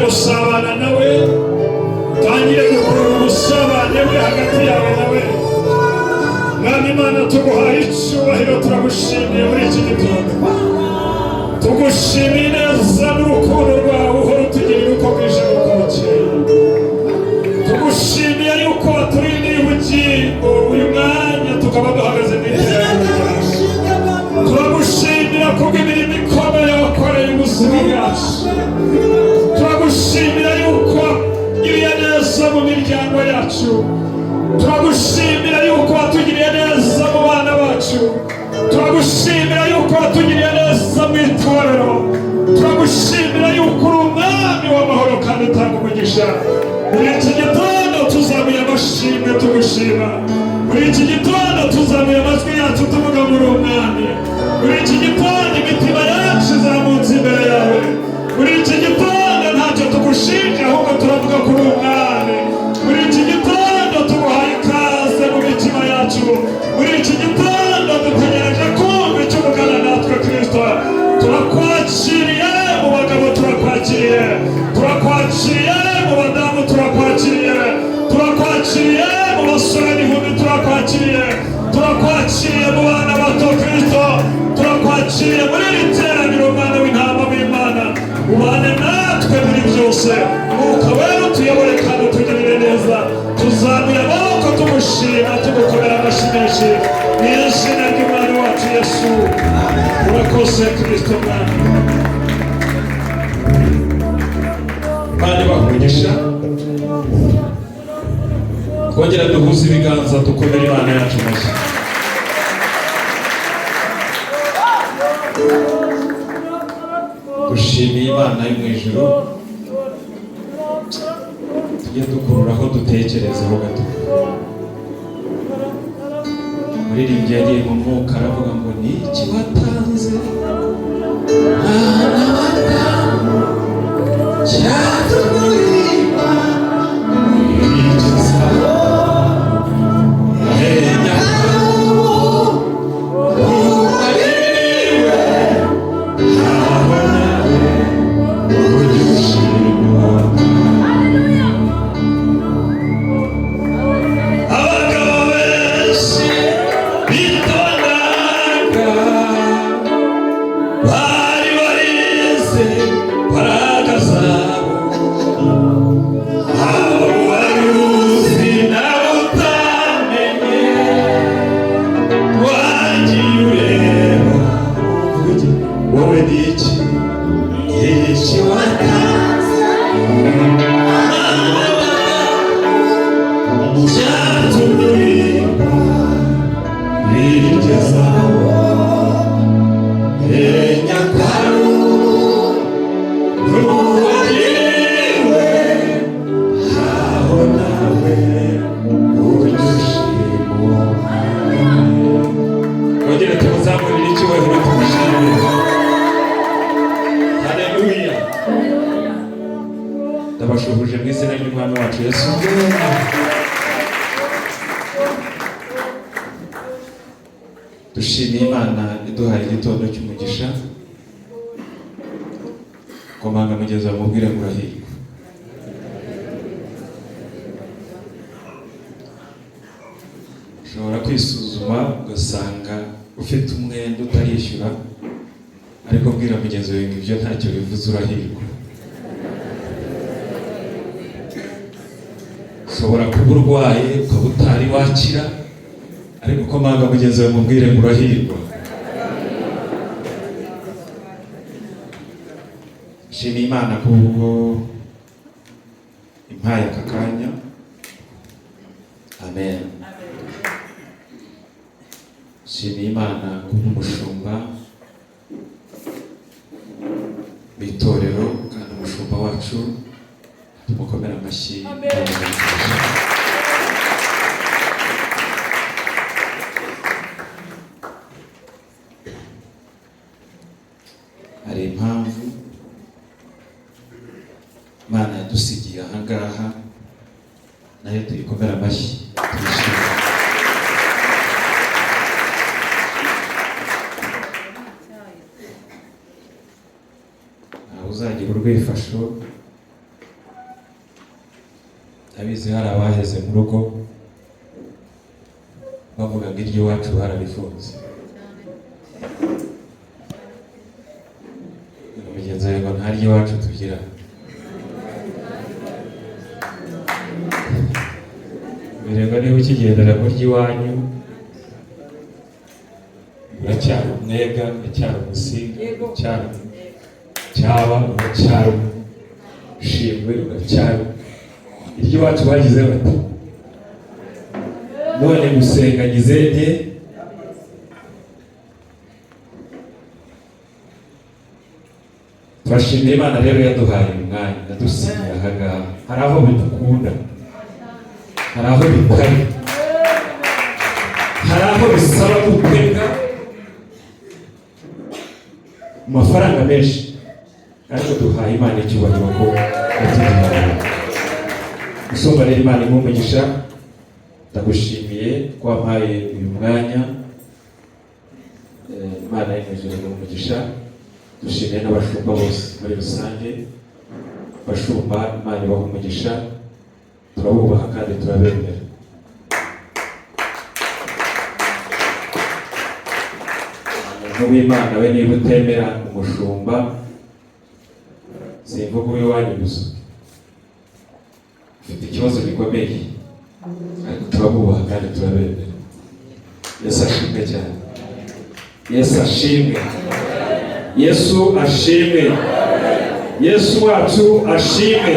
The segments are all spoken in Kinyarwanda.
Gusabana nawe, utangire gukurura ubusabane bwe hagati yawe nawe. Mwami Imana, tuguhaye icyubahiro, turagushimiye muri iki gitondo. Tugushimiye neza n'urukundo rwawe uhora utugirira uko bwije n'uko bukeye. Tugushimiye yuko waturindiye ubugingo, uyu mwanya tukaba duhagaze mu iteraniro ryawe. Turagushimira kubw'imirimo ikomeye wakoreye ubuzima bwacu. Turagushimira yuko wagiriye neza mu miryango yacu. Turagushimira yuko watugiriye neza mu bana bacu. Turagushimira yuko watugiriye neza mu itorero. Turagushimira yuko uri Umwami w'amahoro kandi utanga umugisha. Muri iki gitondo tuzamuye amashimwe tugushima. Muri iki gitondo tuzamuye amajwi yacu tuvuga muri Umwami. Muri iki gitondo imitima yacu izamutse imbere yawe. Muri iki gitondo ntacyo tugushinja, ahubwo turavuga kuri Umwami. Muri iki gitondo tuguhaye ikaze mu mitima yacu. Muri iki gitondo dutegereje kumva icyo uvugana natwe. Kirisito, turakwakiriye. Mu bagabo turakwakiriye, turakwakiriye. Mu badamu turakwakiriye, turakwakiriye. Mu basore n'inkumi turakwakiriye, turakwakiriye. Mu bana bato, Kirisito, turakwakiriye. Muri iri teraniro, Mwana w'intama w'Imana, ubane natwe muri byose. Mwuka Wera, utuyobore kandi utugirire neza. Tuzamuye amaboko tumushima, tugukomera amashyi menshi mu izina ry'Umwami wacu Yesu. Urakoze, Kirisito Mwami. Imana ibahe umugisha. Twongera duhuze ibiganza, dukomere Imana yacu amashyi. Dushimiye Imana yo mu ijuru. Tujye dukururaho, dutekerezeho gato. Umuririmbyi yagiye mu mwuka, aravuga ngo: "Ni iki watanze, Mwana w'Adamu, cyatumurima wigezaho menya ko uwaririwe aho nawe ujye ushimwa?" Abagabo benshi bitondaga, bari barize mbaraga zabo, abo wari uzi nawe utamenye, wagiye ureba uvuge wowe: "Ni iki, ni iki watanze cyatumye urimba bigezaho menya ko ari uwagiriwe aho nawe ujye ushimwa?" Twongere tumuzamurire icyubahiro, tumushimire. Haleluya! Ndabashuhuje mu izina ry'Umwami wacu Yesu. Dushimiye Imana iduhaye igitondo cy'umugisha. Komanga mugezi, bamubwire ngo urahirwa. Ushobora kwisuzuma ugasanga ufite umwenda utarishyura, ariko bwira mugenzi wawe ngo ibyo ntacyo bivuze, urahirwa. Ushobora kuba urwaye ukaba utari wakira, ariko komanga mugenzi wawe, mubwire ngo urahirwa. Shima Imana kubwo impaye aka kanya. Amen. Shimiye Imana kubw'umushumba w'itorero kandi umushumba wacu, tumukomere amashyi. Imana imugisha. Hari impamvu Imana yadusigiye ahangaha, nayo tuyikomere amashyi, tuyishime. Ntawe uzagira urwifasho. Ndabizi hari abaheze mu rugo bavuga ngo iry'iwacu barabifunze. Mugenzi wawe ngo nta ry'iwacu tugira. Mbere ngo niba ukigendera mu ry'iwanyu uracyari umwega, uracyari umusinga, uracyari cyaba, uracyari shingwe, uracyari iry'iwacu bagize bati none gusenga ngize nte? Turashimira Imana rero yaduhaye umwanya, yadusigiye aha ngaha. Hari aho bidukunda, hari aho bitari, hari aho bisaba gutega amafaranga menshi, ariko duhaye Imana icyubahiro ko yatuduhaye. Usumba rero Imana imuhe umugisha. Ndagushimiye ko wampaye uyu mwanya. Imana y'ijuru imuhe umugisha. Dushimiye n'abashumba bose muri rusange. Abashumba Imana ibahe umugisha, turabubaha kandi turabemera. Umuntu w'Imana we niba utemera umushumba, simvuga uw'iwanyu gusa, ufite ikibazo gikomeye, ariko turabubaha kandi turabemera. Yesu ashimwe cyane, Yesu ashimwe, Yesu ashimwe, Yesu wacu ashimwe,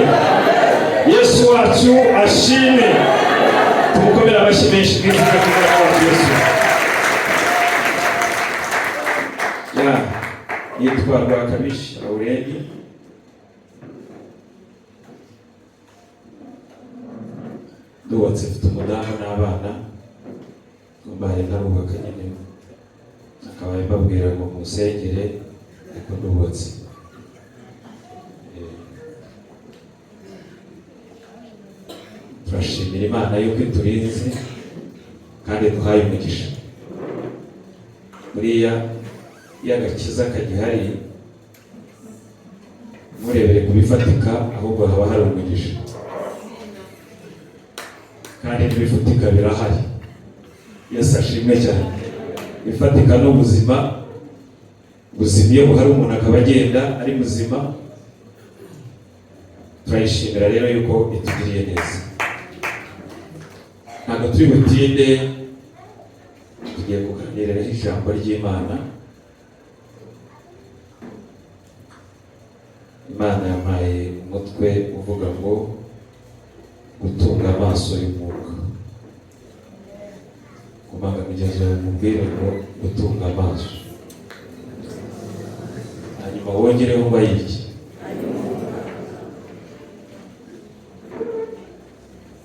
Yesu wacu ashimwe. Tumukomere amashyi menshi mu izina ry'Umwami wacu Yesu. Ya, yitwa Rwakabishi Aureli. Ndubatse, mfite umudamu n'abana, mbaye ntarubaka nyine, akaba mbabwira ngo musengere, ariko ndubatse. Turashimira Imana yuko iturinze kandi duhaye umugisha. Buriya iyo agakiza kagihari, nturebere ku bifatika, ahubwo haba hari umugisha, kandi n'ibifatika birahari. Yesu ashimwe cyane. Ibifatika ni ubuzima, ubuzima iyo buhari umuntu akaba agenda ari muzima. Turayishimira rero yuko itugiriye neza. Ntabwo turi butinde, tugiye kuganira ijambo ry'Imana. Imana yampaye umutwe uvuga ngo gutunga amaso y'umwuka. Kumanga mugenzi wawe mubwire ngo gutunga amaso, hanyuma wongereho ngo ayirye.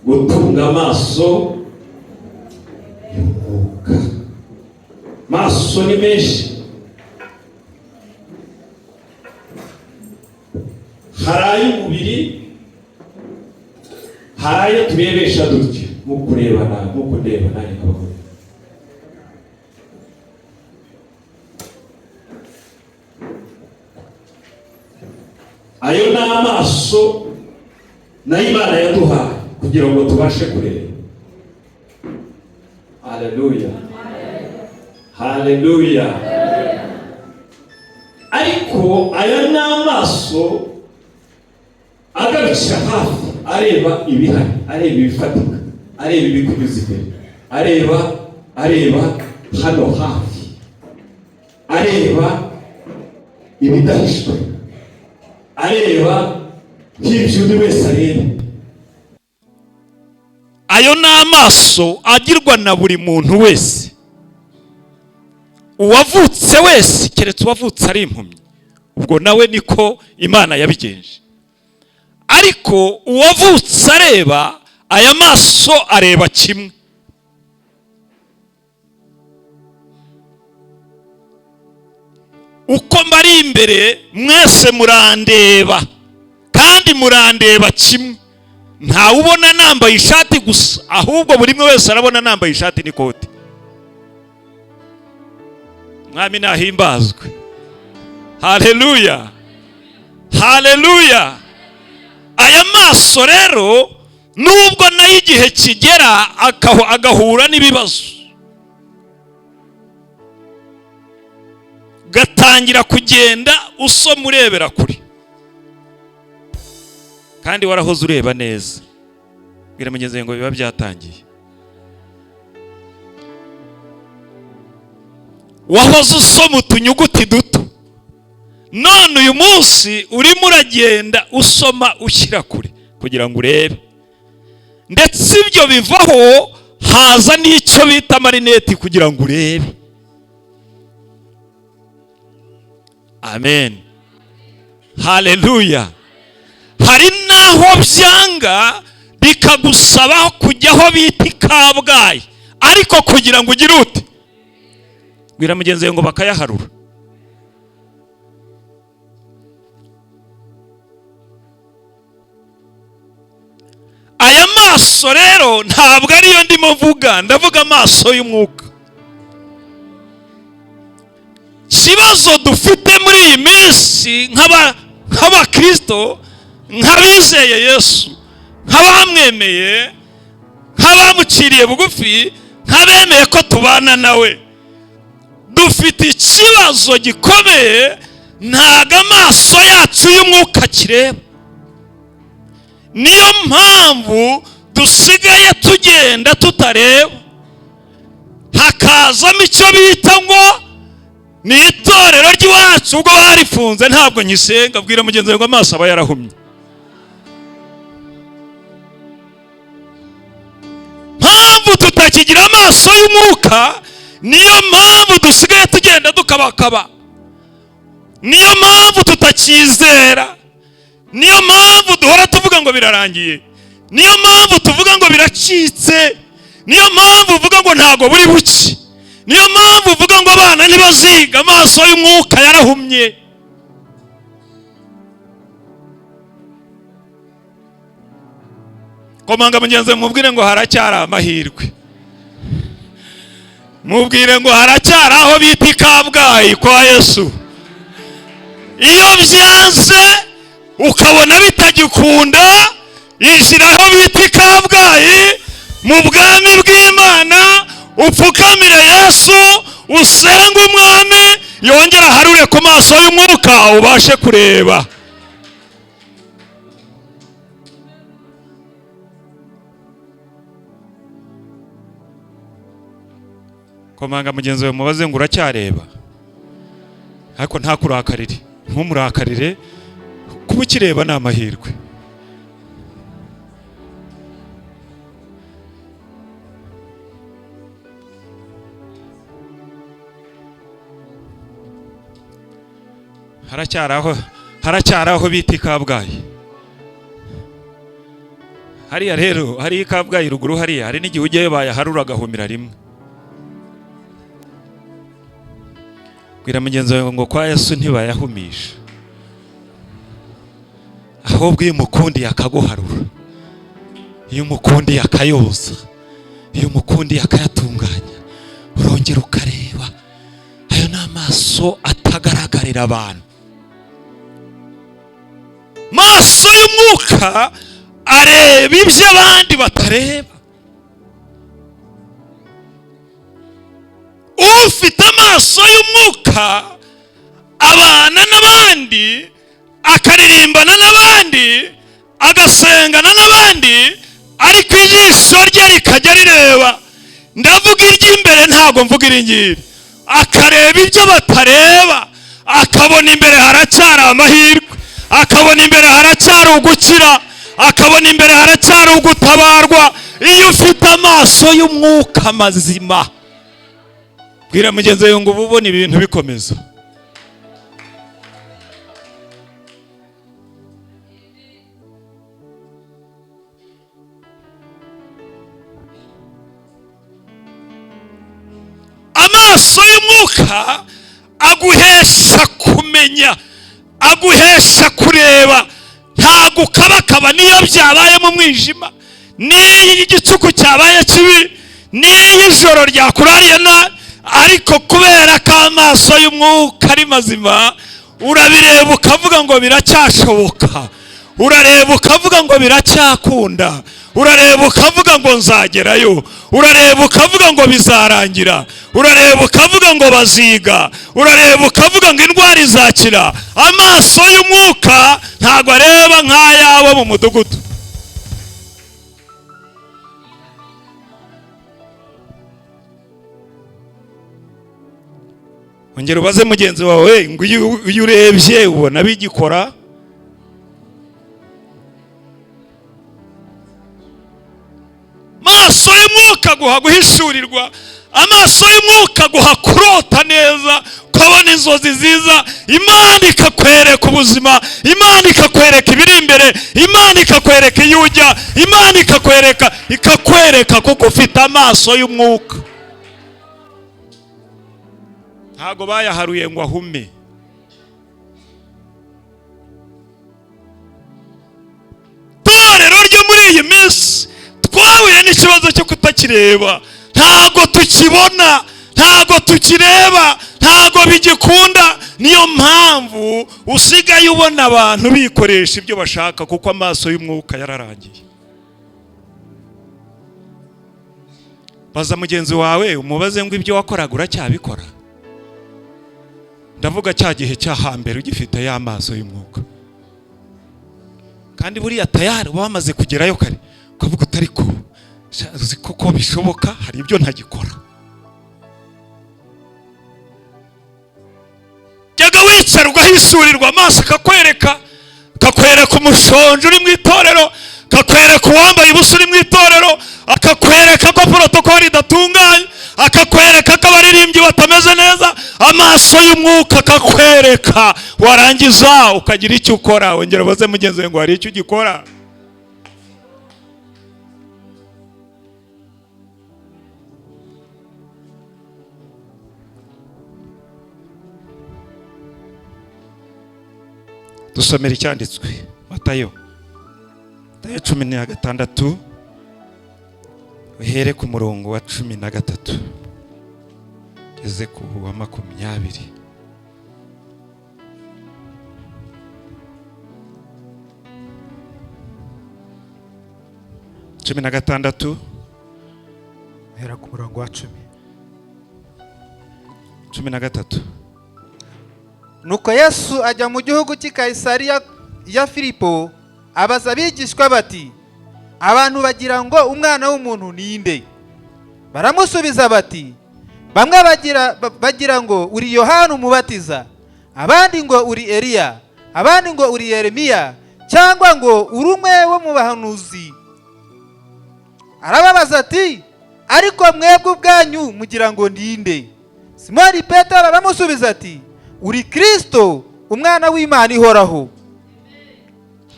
Gutunga amaso y'umwuka. Maso ni menshi. Hari ay'umubiri, hari ayo turebesha dutya, nko kurebana, nko kundeba nanjye nkababona. Ayo ni amaso nayo Imana yaduhaye kugira ngo tubashe kureba. Haleluya, haleluya. Ariko aya ni amaso agarukira hafi, areba ibihari, areba ibifatika, areba ibikunyuza imbere, areba hano hafi, areba ibidahishwe, areba nk'ibyo undi wese areba. Ayo ni amaso agirwa na buri muntu wese, uwavutse wese, keretse uwavutse ari impumyi, ubwo nawe niko Imana yabigenje. Ariko uwavutse areba, aya maso areba kimwe. Uko mbari imbere mwese murandeba, kandi murandeba kimwe. Ntawe ubona nambaye ishati gusa, ahubwo buri umwe wese arabona nambaye ishati n'ikoti. Mwami nahimbazwe. Haleluya, haleluya. Aya maso rero Nubwo nayo igihe kigera agahura n'ibibazo, gatangira kugenda usoma urebera kure, kandi warahoze ureba neza. Bwira mugenzi ngo biba byatangiye. Wahoze usoma utunyuguti duto, none uyu munsi urimo uragenda usoma ushyira kure kugira ngo urebe. Ndetse ibyo bivaho haza n'icyo bita marineti kugira ngo urebe. Amen, haleluya. Hari naho byanga bikagusaba kujya aho bita Kabgayi, ariko kugira ngo ugire ute? Bwira mugenzi ngo bakayaharura. Aya maso rero ntabwo ariyo ndimo mvuga, ndavuga amaso y'umwuka. Ikibazo dufite muri iyi minsi nk'abakristo, nk'abizeye Yesu, nk'abamwemeye, nk'abamuciriye bugufi, nk'abemeye ko tubana nawe, dufite ikibazo gikomeye. Ntago amaso yacu y'umwuka kireba. Niyo mpamvu dusigaye tugenda tutareba, hakazamo icyo bita ngo ni itorero ry'iwacu, ubwo barifunze ntabwo nyisenga. Bwira mugenzi ngo amaso aba yarahumye. Mpamvu tutakigira amaso y'umwuka, niyo mpamvu dusigaye tugenda dukabakaba, niyo mpamvu tutakizera, niyo mpamvu duhora tuvuga ngo birarangiye, niyo mpamvu tuvuga ngo biracitse, niyo mpamvu uvuga ngo ntago buri buki, niyo mpamvu uvuga ngo abana ntibaziga. Amaso y'umwuka yarahumye. Komanga mugenzi mubwire ngo haracyari amahirwe, mubwire ngo haracyari aho bita i Kabgayi kwa Yesu. Iyo byanze ukabona bitagikunda, injira aho bita i Kabgayi mu bwami bw'Imana, upfukamire Yesu, usenge umwami, yongera aharure ku maso y'umwuka ubashe kureba. Komanga mugenzi wawe mubaze ngo uracyareba, ariko ntakurakarire, ntumurakarire, kuba ukireba ni amahirwe. Haracyari aho bita i Kabgayi. Hariya rero hari i Kabgayi ruguru hariya, hari n'igihe ujyayo bayaharura agahumira rimwe. Bwira mugenzi wawe ngo kwa Yesu ntibayahumisha, ahubwo iyo umukundiye akaguharura, iyo umukundiye akayoza, iyo umukundiye akayatunganya, urongera ukareba. Ayo ni amaso atagaragarira abantu. Maso y'umwuka areba ibyo abandi batareba. Ufite amaso y'umwuka abana n'abandi, akaririmbana n'abandi, agasengana n'abandi, ariko ijisho rye rikajya rireba. Ndavuga iry'imbere, ntabwo mvuga iringiri. Akareba ibyo batareba, akabona imbere haracyari amahirwe, akabona imbere haracyari ugukira, akabona imbere haracyari ugutabarwa. Iyo ufite amaso y'umwuka mazima, bwira mugenzi wawe ngo uba ubona ibintu bikomeza. Amaso y'umwuka aguhesha kumenya, aguhesha kureba, ntago ukabakaba niyo byabaye mu mwijima, niyo igicuku cyabaye kibi, niyo ijoro ryakurariye nabi, ariko kubera ko amaso y'umwuka ari mazima, urabireba ukavuga ngo biracyashoboka, urareba ukavuga ngo biracyakunda, Urareba ukavuga ngo nzagerayo, urareba ukavuga ngo bizarangira, urareba ukavuga ngo baziga, urareba ukavuga ngo indwara izakira. Amaso y'umwuka ntabwo areba nk'ayabo mu mudugudu. Ongera ubaze mugenzi wawe ngo iyo urebye ubona bigikora. Amaso y'umwuka guha guhishurirwa, amaso y'umwuka guha kurota neza, ukabona inzozi nziza, Imana ikakwereka ubuzima, Imana ikakwereka ibiri imbere, Imana ikakwereka iyo ujya, Imana ikakwereka kuko ufite amaso y'umwuka. Ntago bayaharuye ngo ahume. Torero ryo muri iyi minsi twahuye n'ikibazo cyo kutakireba, ntago tukibona, ntago tukireba, ntago bigikunda. Niyo mpamvu usigaye ubona abantu bikoresha ibyo bashaka, kuko amaso y'umwuka yararangiye. Baza mugenzi wawe umubaze ngo ibyo wakoraga uracyabikora. Ndavuga cya gihe cya hambere ugifite ya maso y'umwuka, kandi buriya tayari uba wamaze kugerayo kare, ukavuga utari ko uzi koko bishoboka, hari ibyo ntagikora. Jyaga wicara ugahishurirwa, amaso akakwereka, akakwereka umushonji uri mu itorero, akakwereka uwambaye ubusa uri mu itorero, akakwereka ko protokoli idatunganye, akakwereka ko abaririmbyi batameze neza. Amaso y'umwuka akakwereka, warangiza ukagira icyo ukora. Wongera ubaze mugenzi wawe ngo hari icyo ugikora. Dusomera icyanditswe Matayo 16 uhere ku murongo wa 13 ugeze ku wa 20. 16 Hera ku murongo wa 10. 13. Nuko Yesu ajya mu gihugu cy'i Kayisariya ya Filipo, abaza abigishwa bati: abantu bagira ngo umwana w'umuntu ni nde? Baramusubiza bati: bamwe bagira ngo uri Yohana umubatiza, abandi ngo uri Eliya, abandi ngo uri Yeremiya, cyangwa ngo uri umwe wo mu bahanuzi. Arababaza ati: ariko mwebwe ubwanyu mugira ngo ndi nde? Simoni Petero aramusubiza ati: uri Kristo, umwana w'Imana ihoraho.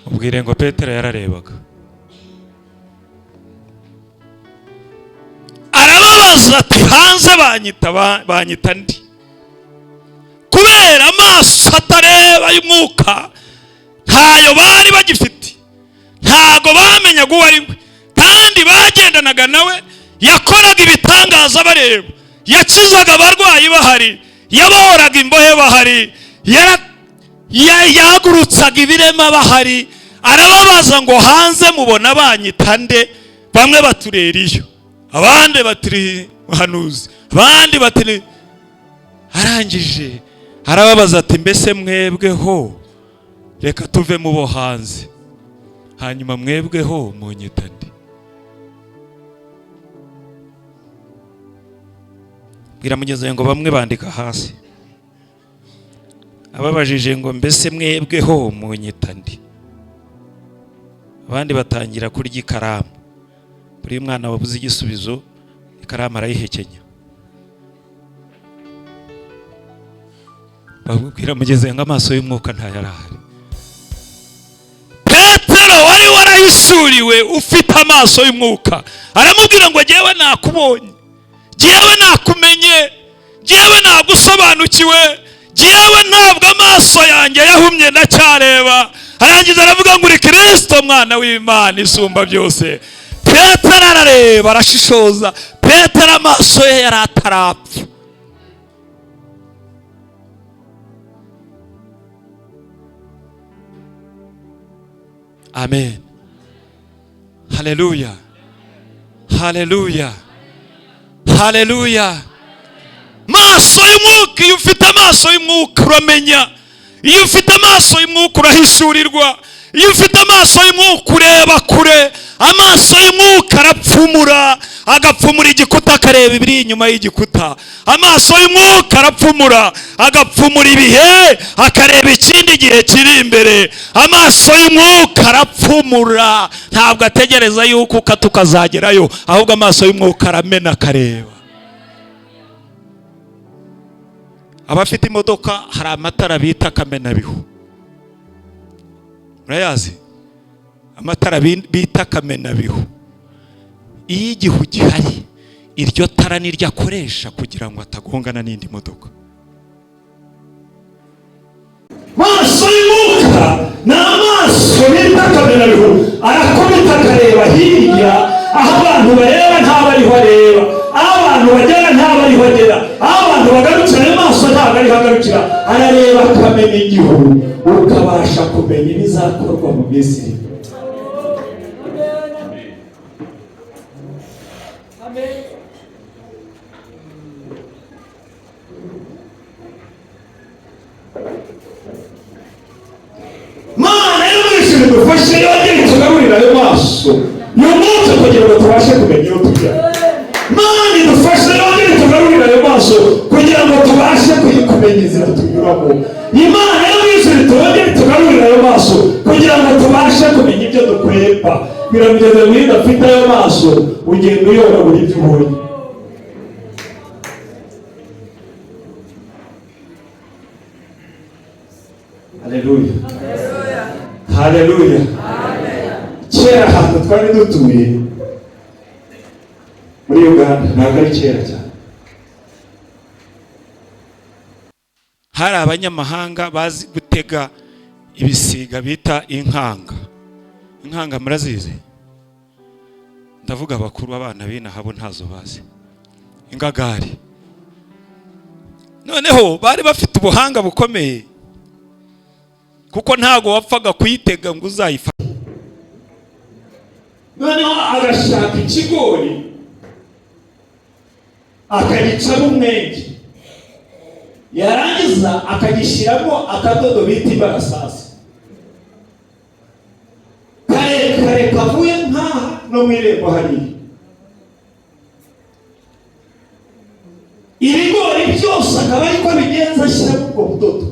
Ubwire ngo Petero yararebaga, arababaza ati: hanze banyita ndi? Kubera amaso atareba y'umwuka ntayo bari bagifite, ntago bamenyaga uwo ari we, kandi bagendanaga nawe. Yakoraga ibitangaza bareba, yakizaga abarwayi bahari, yabohoraga imbohe bahari, yahagurutsaga ibirema bahari. Arababaza ngo hanze mubona banyita nde? Bamwe baturera iyo, abandi batiri hanuzi, abandi batiri. Arangije arababaza ati: mbese mwebweho, reka tuve mu bo hanze, hanyuma mwebweho munyita nde? Bwira mugenzi ngo bamwe bandika hasi. Ababajije ngo mbese mwebweho munyita nde? Abandi batangira kurya ikaramu. Buri mwana wabuze igisubizo ikaramu arayihekenya. Babwira mugenzi ngo amaso y'umwuka ntayarahari. Petero wari warahishuriwe ufite amaso y'umwuka aramubwira ngo jyewe nakubonye, jyewe nakumenye, jyewe nagusobanukiwe, jyewe ntabwo amaso yanjye yahumye ndacyareba. Arangiza aravuga ngo uri Kristo mwana w'Imana isumba byose. Petero arareba arashishoza. Petero amaso ye yari atarapfa. Amen. Haleluya, haleluya, haleluya. Maso y'umwuka, iyo ufite amaso y'umwuka uramenya. Iyo ufite amaso y'umwuka urahishurirwa. Iyo ufite amaso y'umwuka ureba kure. Amaso y'umwuka arapfumura, agapfumura igikuta, akareba ibiri inyuma y'igikuta. Amaso y'umwuka arapfumura, agapfumura ibihe, akareba ikindi gihe kiri imbere. Amaso y'umwuka arapfumura, ntabwo ategereza yuko ukata ukazagerayo, ahubwo amaso y'umwuka aramena akareba. Abafite imodoka hari amatara bita kamenabihu, murayazi? Amatara bita kamenabihu, iyo igihu gihari iryo tara niryo akoresha kugira ngo atagongana n'indi modoka. Maso y'umwuka ni amaso bita kamenabihu, arakubita akareba hirya, aho abantu bareba ntabwo ariho areba, aho abantu bagera ntabwo ariho agera, aho abantu bagarukira ayo maso ntabwo ariho agarukira. Arareba akamenya igihu, ukabasha kumenya ibizakorwa mu minsi iri imbere. Mana yo mu ijuru idufashe, yongere itugarurire ayo maso y'umwuka kugira ngo tubashe kumenya iyo tujya. Mana idufashe, yongere itugarurire ayo maso kugira ngo tubashe kumenya inzira tunyuramo. Imana yo mu ijuru itongere itugarurire ayo maso kugira ngo tubashe kumenya ibyo dukwepa. Biramugeze ngo iyo udafite ayo maso ugenda uyoragura ibyo ubonye. Haleluya, haleluya. Kera ahantu twari dutuye muri Uganda, ntabwo ari kera cyane, hari abanyamahanga bazi gutega ibisiga bita inkanga. Inkanga murazizi? Ndavuga abakuru, abana b'inaha bo ntazo bazi. Ingagari. Noneho bari bafite ubuhanga bukomeye, kuko ntago wapfaga kuyitega ngo uzayifate. Noneho agashaka ikigori akagicamo umwenge, yarangiza akagishyiramo akadodo bita imbarasasa, karekare kavuye nkaha no mu irembo hariya. Ibigori byose akaba ariko abigenza, ashyiramo ubwo budodo.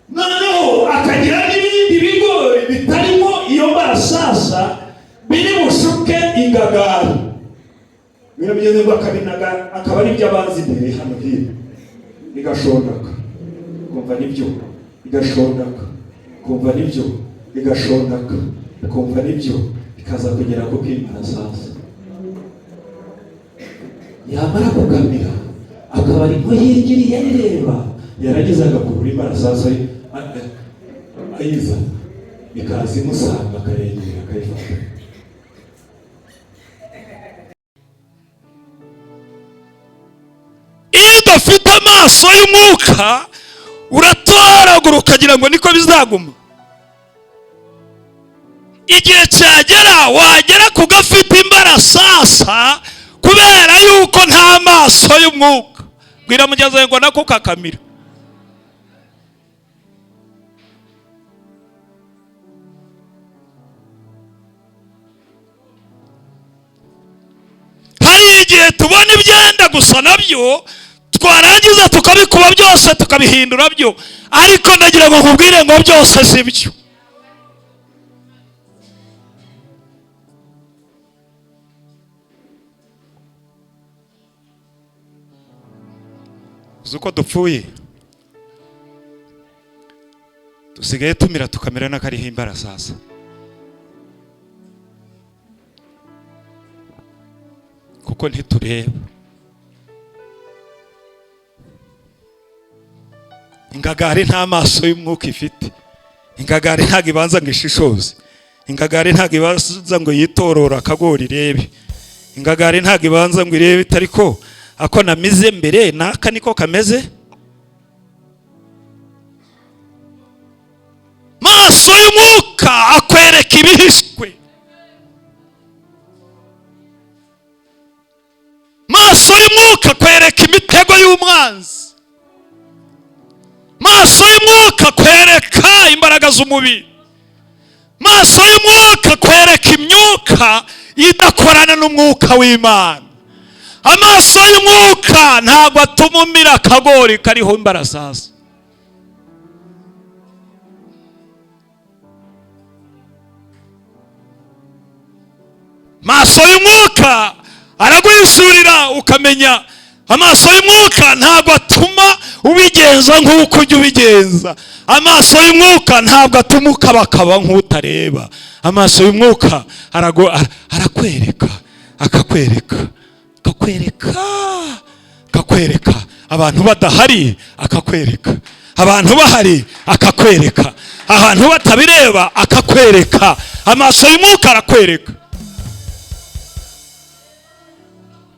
Noneho akagira n'ibindi bigori bitarimo iyo mbarasasa biri bushuke ingagari, birabigeze ngo akabinaga, akaba ari byo abanza imbere hano hino, bigashondaka kumva nibyo, bigashondaka kumva nibyo, bigashondaka kumva nibyo, bikaza kugera ku kimbarasasa. Yamara kukamira akaba ari nko hirya iriya ireba, yarangiza agakurura imbarasasa ayizana, ikaza imusanga, akayegera akayifata. Iyo udafite amaso y'umwuka uratoragura ukagira ngo niko bizaguma. Igihe cyagera wagera ku gafite imbarasasa, kubera yuko nta maso y'umwuka, bwira mugenzi wawe ngo nako kakamira. Hari igihe tubona ibyenda gusa nabyo, twarangiza tukabikuba byose tukabihindura byo, ariko ndagira ngo nkubwire ngo byose si byo. Uzi uko dupfuye? Dusigaye tumira tukamera n'akariho imbarasasa. Kuko ntitureba. Ingagari nta maso y'umwuka ifite. Ingagari ntabwo ibanza ngo ishishoze. Ingagari ntabwo ibanza ngo yitorore akagori irebe. Ingagari ntabwo ibanza ngo irebe itariko ako namize mbere naka niko kameze. Maso y'umwuka akwereka ibihishwe. Maso y'umwuka akwereka imitego y'umwanzi. Maso y'umwuka akwereka imbaraga z'umubiri. Maso y'umwuka akwereka imyuka idakorana n'umwuka w'Imana. Amaso y'umwuka ntabwo atuma umira akagori kariho imbarasasa. Maso y'umwuka araguhishurira ukamenya. Amaso y'umwuka ntabwo atuma ubigenza nk'uko ujya ubigenza. Amaso y'umwuka ntabwo atuma ukabakaba nk'utareba. Amaso y'umwuka arakwereka, akakwereka, akakwereka, akakwereka. Abantu badahari akakwereka, abantu bahari akakwereka, abantu batabireba akakwereka. Amaso y'umwuka arakwereka.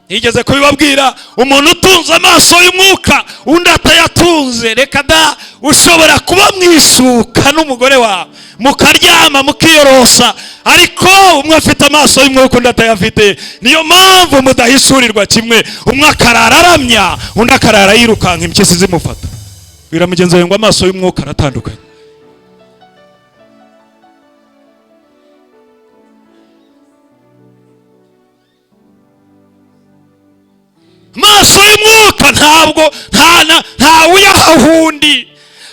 Nigeze kubibabwira, umuntu utunze amaso y'umwuka undi atayatunze, reka da, ushobora kuba mwishuka n'umugore wawe mukaryama mukiyorosa, ariko umwe afite amaso y'umwuka undi atayafite. Niyo mpamvu mudahishurirwa kimwe, umwe akarara aramya undi akarara yirukanka impyisi zimufata. Bwira mugenzi wawe ngo amaso y'umwuka aratandukanye. Amaso y'umwuka ntabwo nta uyaha undi.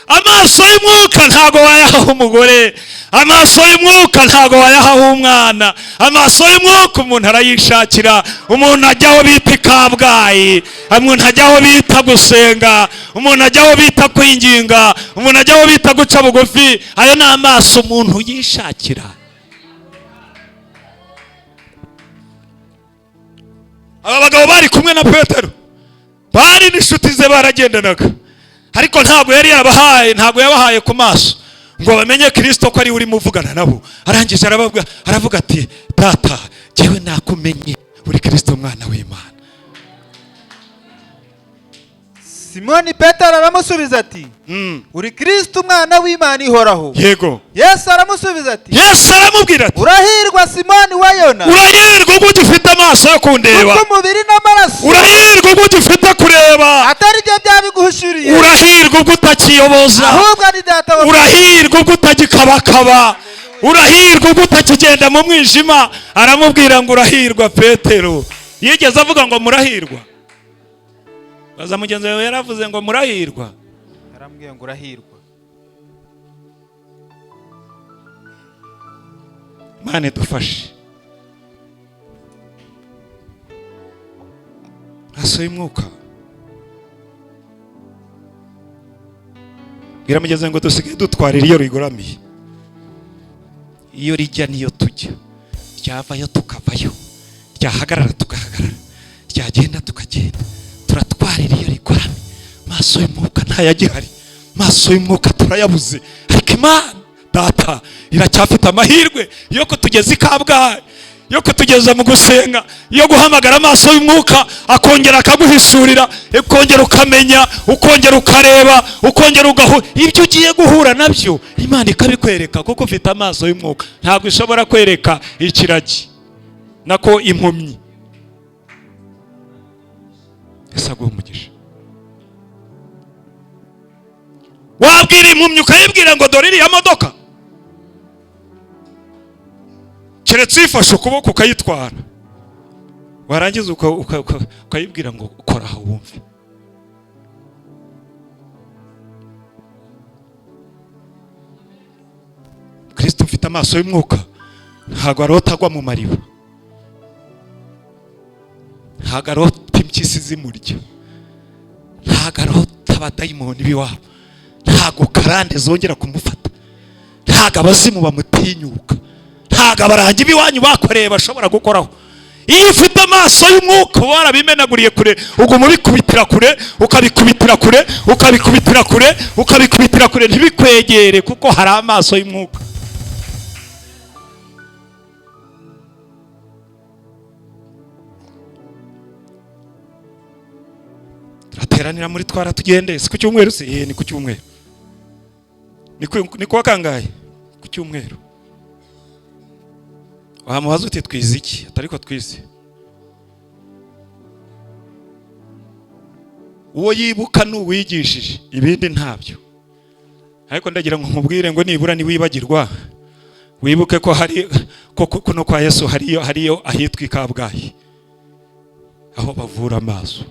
Amaso y'umwuka ntabwo wayaha umugore. Amaso y'umwuka ntabwo wayaha umwana. Amaso y'umwuka umuntu arayishakira. Umuntu ajya aho bita Kabgayi, umuntu ajya aho bita gusenga, umuntu ajya aho bita kwinginga, umuntu ajya aho bita guca bugufi. Ayo ni amaso umuntu yishakira. Aba bagabo bari kumwe na Petero, bari n'inshuti ze, baragendanaga, ariko ntabwo yari yabahaye, ntabwo yabahaye ku maso ngo bamenye Kristo ko ari urimo uvugana nabo. Arangije aravuga ati data, jyewe nakumenye uri Kristo mwana w'Imana. Simoni Petero aramusubiza ati uri Kristo umwana w'Imana ihoraho. Yego. Yesu aramusubiza ati, Yesu aramubwira ati urahirwa Simoni wa Yona, urahirwa ubwo ugifite amaso yo kundeba, kuko umubiri n'amaraso urahirwa ubwo ugifite kureba, atari byo byabiguhishuriye, urahirwa ubwo utakiyoboza, ahubwo ni data wa urahirwa ubwo utagikabakaba, urahirwa ubwo utakigenda mu mwijima. Aramubwira ngo urahirwa Petero. Yigeze avuga ngo murahirwa? Baza mugenzi wawe, yaravuze ngo murahirwa. Yarambwiye ngo urahirwa. Imana idufashe. Amaso y'umwuka. Bwira mugenzi ngo dusigaye dutwarira iyo rigoramiye, iyo rijya niyo tujya, ryavayo tukavayo, ryahagarara tugahagarara, ryagenda tukagenda. Turatwarira iyo rigoramye. Maso y'umwuka ntayagihari, maso y'umwuka turayabuze, ariko Imana data iracyafite amahirwe yo kutugeza i Kabgayi, yo kutugeza mu gusenga, yo guhamagara amaso y'umwuka akongera akaguhishurira, ukongera ukamenya, ukongera ukareba, ukongera ugahura ibyo ugiye guhura nabyo, Imana ikabikwereka kuko ufite amaso y'umwuka. Ntabwo ishobora kwereka ikiragi nako impumyi. Ese aguha umugisha. Wabwira impumyi ukayibwira ngo dore iriya modoka, keretse uyifashe ukuboko ukayitwara, warangiza ukayibwira ngo kora aho wumve. Kristo ufite amaso y'umwuka ntabwo arota agwa mu mariba, ntabwo arota impyisi zimurya, ntabwo arota abadayimoni b'iwabo, ntabwo karande zongera kumufata, ntabwo abazimu bamutinyuka, ntabwo abarangi b'iwanyu bakoreye bashobora gukoraho. Iyo ufite amaso y'umwuka warabimenaguriye kure, uguma ubikubitira kure, ukabikubitira kure, ukabikubitira kure, ukabikubitira kure, ntibikwegere kuko hari amaso y'umwuka. Turateranira muri twara tugende, si ku cyumweru se? Ni ku cyumweru. Ni kuwa kangahe? Ku cyumweru. Wamubaza uti twize iki? Atariko twize. Uwo yibuka ni uwigishije, ibindi ntabyo. Ariko ndagira ngo nkubwire ngo nibura niwibagirwa, wibuke ko hari ko kuno kwa Yesu hariyo ahitwa i Kabgayi, aho bavura amaso.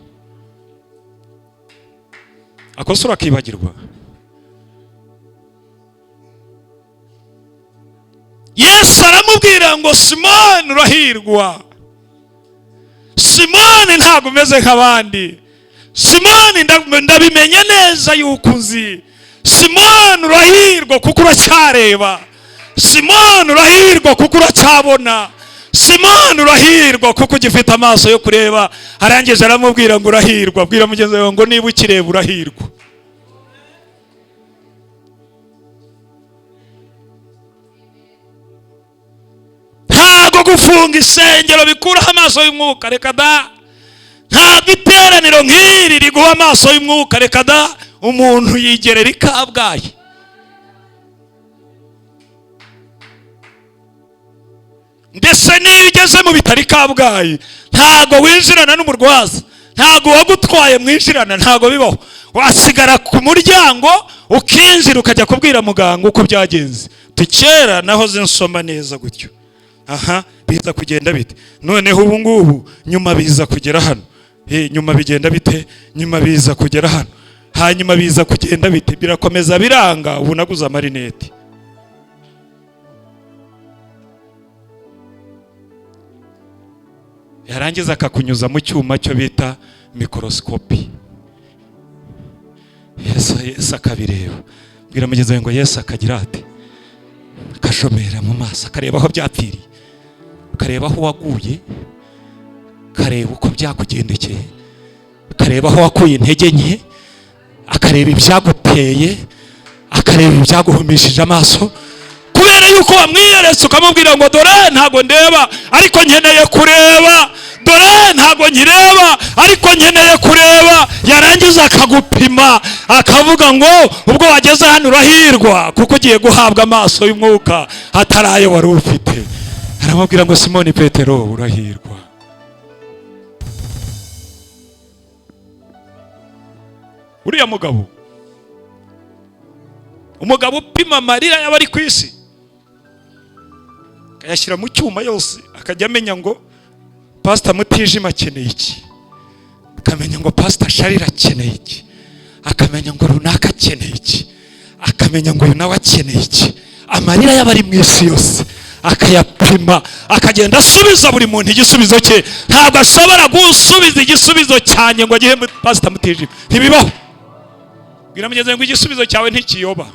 Akosora akibagirwa. Yesu aramubwira ngo Simoni urahirwa, Simoni ntabwo umeze nk'abandi, Simoni ndabimenye neza yuko unzi, Simoni urahirwa kuko uracyareba, Simoni urahirwa kuko uracyabona, Simoni urahirwa kuko ugifite amaso yo kureba. Arangije aramubwira ngo urahirwa. Bwira mugenzi wawe ngo niba ukireba urahirwa. Ntabwo gufunga isengero bikuraho amaso y'umwuka, reka da. Ntabwo iteraniro nk'iri riguha amaso y'umwuka, reka da. Umuntu yigerera i Kabgayi. Ndetse niyo ugeze mu bitaro i Kabgayi, ntabwo winjirana n'umurwaza, ntabwo uwagutwaye mwinjirana, ntabwo bibaho. Wasigara ku muryango ukinjira ukajya kubwira muganga uko byagenze. Tukera nahoze nsoma neza gutyo, aha biza kugenda bite, noneho ubu ngubu nyuma biza kugera hano, nyuma bigenda bite, nyuma biza kugera hano, hanyuma biza kugenda bite, birakomeza biranga. Ubu naguze amarineti. Yarangiza akakunyuza mu cyuma cyo bita mikorosikopi. Yesu akabireba. Bwira mugenzi wawe ngo Yesu akagira ati, akashomera mu maso, akareba aho byapfiriye, akareba aho waguye, akareba uko byakugendekeye, akareba aho wakuye intege nke, akareba ibyaguteye, akareba ibyaguhumishije amaso. Kubera yuko wamwiyeretse ukamubwira ngo dore ntago ndeba ariko nkeneye kureba, dore ntago nkireba ariko nkeneye kureba. Yarangiza akagupima akavuga ngo ubwo wageze hano urahirwa kuko ugiye guhabwa amaso y'umwuka atarayo wari ufite. Aramubwira ngo Simoni Petero urahirwa. Uriya mugabo, umugabo upima amarira y'abari ku isi akayashyira mu cyuma yose, akajya amenya ngo Pastor Mutijima akeneye iki, akamenya ngo Pastor Sharira akeneye iki, akamenya ngo runaka akeneye iki, akamenya ngo uyu nawe akeneye iki. Amarira y'abari mu isi yose akayapima, akagenda asubiza buri muntu igisubizo cye. Ntabwo ashobora gusubiza igisubizo cyanjye ngo agihe Pastor Mutijima, ntibibaho. Bwira mugenzi ngo igisubizo cyawe ntikiyoba.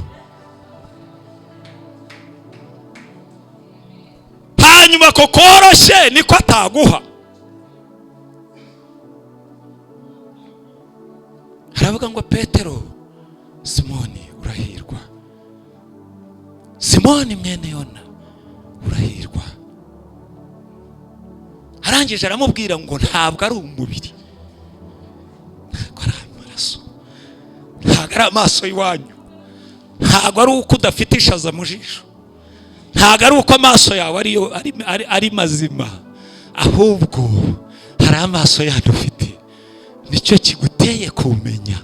Hanyuma ko koroshye niko ataguha. Aravuga ngo Petero, Simoni urahirwa, Simoni mwene Yona urahirwa. Arangije aramubwira ngo ntabwo ari umubiri, ntabwo ari amaraso, ntabwo ari amaso y'iwanyu, ntabwo ari uko udafite ishaza mu jisho, ntabwo ari uko amaso yawe ari mazima, ahubwo hari amaso yandi ufite, nicyo kiguteye kumenya.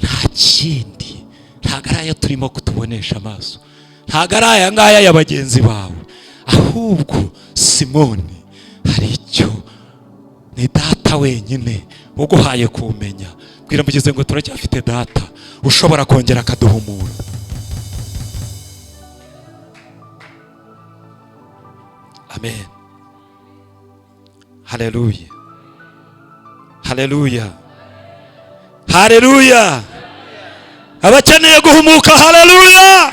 Nta kindi, ntabwo ari ayo turimo kutubonesha amaso, ntabwo ari aya ngaya ya bagenzi bawe, ahubwo Simoni hari icyo ni data wenyine uguhaye kumenya. Bwira mugenzi ngo turacyafite data ushobora kongera akaduhumura. Amen. Haleluya. Haleluya. Haleluya. Abakeneye guhumuka, haleluya.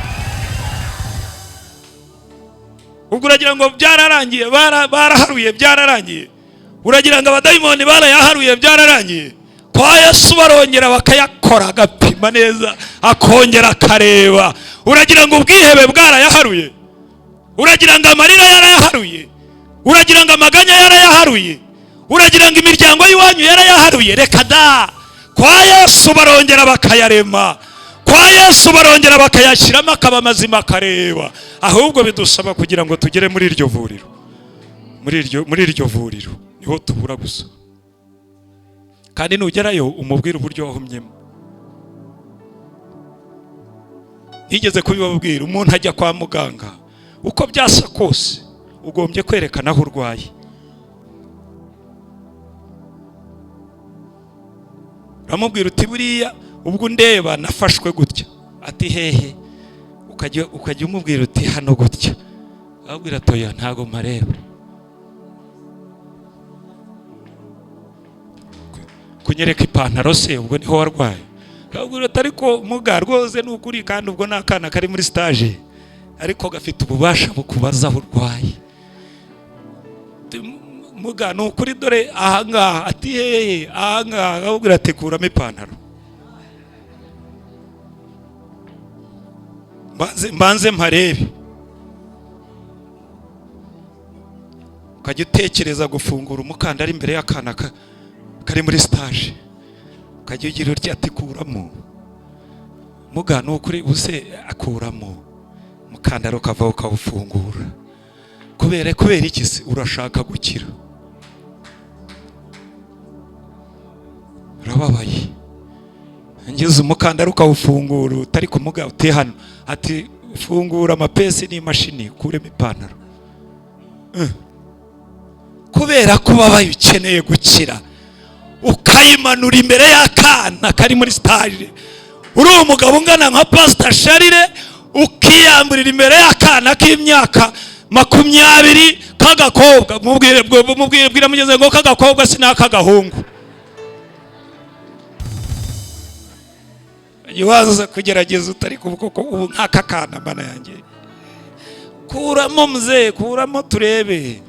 Ubwo uragira ngo byararangiye, baraharuye byararangiye. Uragira ngo abadayimoni barayaharuye byararangiye. Kwa Yesu barongera bakayakora, agapima neza, akongera akareba. Uragira ngo ubwihebe bwarayaharuye, uragira ngo amarira yarayaharuye, uragira ngo amaganya yarayaharuye, uragira ngo imiryango y'iwanyu yarayaharuye. Reka da. Kwa Yesu barongera bakayarema, kwa Yesu barongera bakayashyiramo akaba mazima akareba. Ahubwo bidusaba kugira ngo tugere muri iryo vuriro, muri iryo vuriro niho tubura gusa. Kandi nugerayo umubwire uburyo wahumyemo. Nigeze kubibabwira, umuntu ajya kwa muganga uko byasa kose ugombye kwerekana aho urwaye. Uramubwira uti buriya ubwo ndeba nafashwe gutya, ati hehe? Ukajya umubwira uti hano gutya, ababwira atoya ntago mpareba. Kunyereka ipantaro se ubwo niho warwaye? Ababwira ati ariko muga rwose ni ukuri, kandi ubwo ni akana kari muri stage ariko gafite ububasha bukubaza aho urwaye. Muga ni ukuri dore ahangaha, ati hehe ahangaha, ababwira ati kuramo ipantaro mbanze mparebe. Ukajya utekereza gufungura umukandara imbere y'akana kari muri stage, ukajya ugira urya ati kuramo. Muga ni ukuri use akuramo umukandara ukava ukawufungura. Kubera iki se? Urashaka gukira, urababaye, ngeze umukandara ukawufungura utari kumuga uti hano, ati fungura amapesi n'imashini ukuremo ipantaro. Kubera ko ubabaye ukeneye gukira, ukayimanura imbere y'akana kari muri stage. Uri umugabo ungana nka Pastor Sharire, ukiyamburira imbere y'akana k'imyaka 20 k'agakobwa. Mubwire mugeze ngo k'agakobwa sinak'agahungu. Waza kugerageza utari kuboko ubu nk'aka kana, mana yanjye, kuramo mzee, kuramo turebe.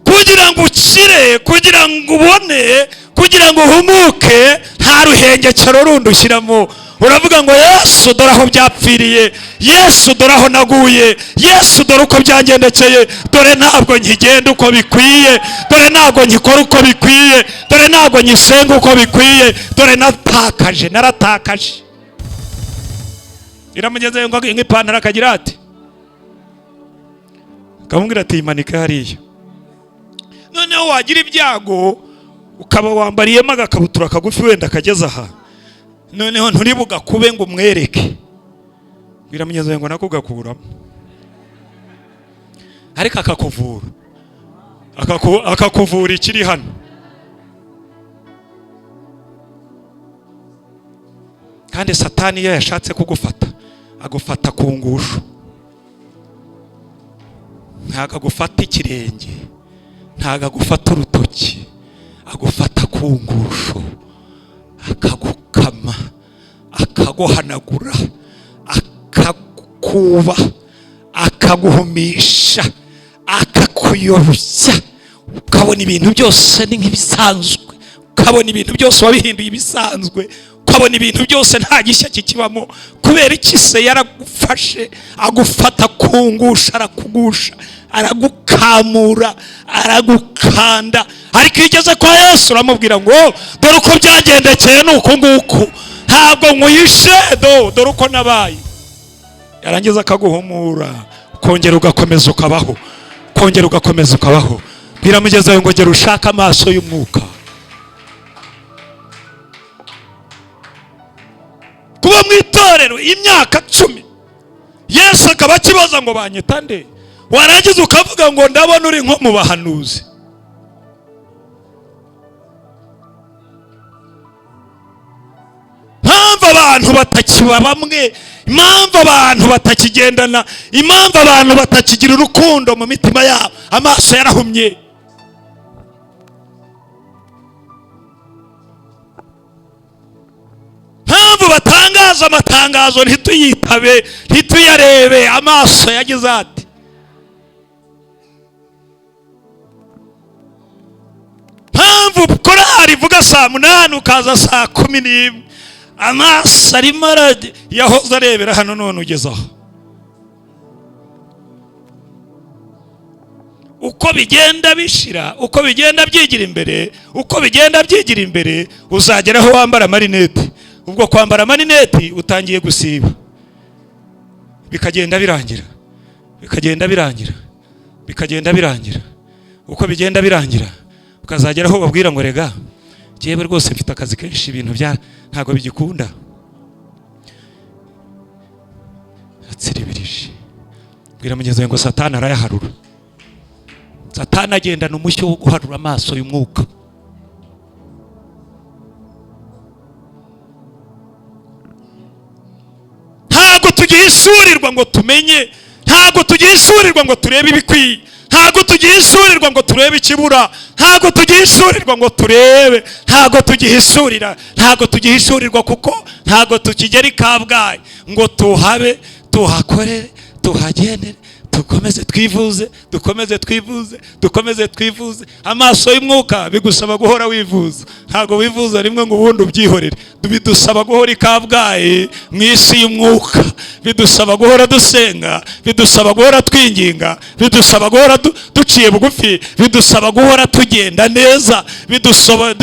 Kugira ngo ukire, kugira ngo ubone, kugira ngo uhumuke, nta ruhengekero rundi ushyiramo. Uravuga ngo Yesu dore aho byapfiriye, Yesu dore aho naguye, Yesu dore uko byangendekeye, dore ntabwo nkigenda uko bikwiye, dore ntabwo nkikora uko bikwiye, dore ntabwo nyisenga uko bikwiye, dore natakaje, naratakaje. Iramugeze ngo nk'ipantaro akagira ati, akamubwira ati yimanike hariya. Noneho wagira ibyago ukaba wambariyemo agakabutura kagufi wenda kageze aha, noneho nturi bugakube ngo umwereke, biramunyeze ngo nako gakuramo, ariko akakuvura, akakuvura ikiri hano. Kandi Satani iyo yashatse kugufata agufata ku ngusho, ntago agufata ikirenge, ntago agufata urutoki, agufata ku ngusho, akagukama, akaguhanagura, akagukuba, akaguhumisha, akakuyobya. Ukabona ibintu byose ni nk'ibisanzwe, ukabona ibintu byose wabihinduye ibisanzwe, ukabona ibintu byose nta gishya kikibamo. Kubera iki se? Yaragufashe, agufata ku ngusho, arakugusha, aragukamura, aragukanda. Ariko iyo ugeze kwa Yesu uramubwira ngo dore uko byagendekeye ni uku nguku, ntabwo nkuyishe, dore uko nabaye. Yarangiza akaguhumura, ukongera ugakomeza ukabaho, ukongera ugakomeza ukabaho. Biramugezayo ngo gera ushake amaso y'umwuka. Kuba mu itorero imyaka 10, Yesu akaba akibaza ngo banyita nde, warangiza ukavuga ngo ndabona uri nko mu bahanuzi. Impamvu abantu batakiba bamwe, impamvu abantu batakigendana, impamvu abantu batakigira urukundo mu mitima yabo, amaso yarahumye. Impamvu batangaza amatangazo ntituyitabe, ntituyarebe, amaso yagize ati. Impamvu korali ivuga saa 8 ukaza saa 11, amaso arimo yahoze arebera hano none ugeze aho. Uko bigenda bishira, uko bigenda byigira imbere, uko bigenda byigira imbere, uzagera aho wambara amarinete. Ubwo kwambara amarinete utangiye gusiba, bikagenda birangira, bikagenda birangira, bikagenda birangira. Uko bigenda birangira, Ukazagera aho babwira ngo rega jyewe rwose mfite akazi kenshi, ibintu bya ntabwo bigikunda. Yatsiribirije. Bwira mugenzi wawe ngo Satani arayaharura. Satani agendana umushyo wo guharura amaso y'umwuka. Ntabwo tugihishurirwa ngo tumenye, ntabwo tugihishurirwa ngo turebe ibikwiye, ntabwo tugihishurirwa ngo turebe ikibura, ntabwo tugihishurirwa ngo turebe, ntabwo tugihishurira, ntabwo tugihishurirwa kuko ntabwo tukigera i Kabgayi ngo tuhabe, tuhakorere, tuhagendere, dukomeze twivuze, dukomeze twivuze, dukomeze twivuze. Amaso y'umwuka bigusaba guhora wivuza, ntabwo wivuza rimwe ngo ubundi ubyihorere. Bidusaba guhora i Kabgayi mu isi y'umwuka, bidusaba guhora dusenga, bidusaba guhora twinginga, bidusaba guhora duciye bugufi, bidusaba guhora tugenda neza, bidusaba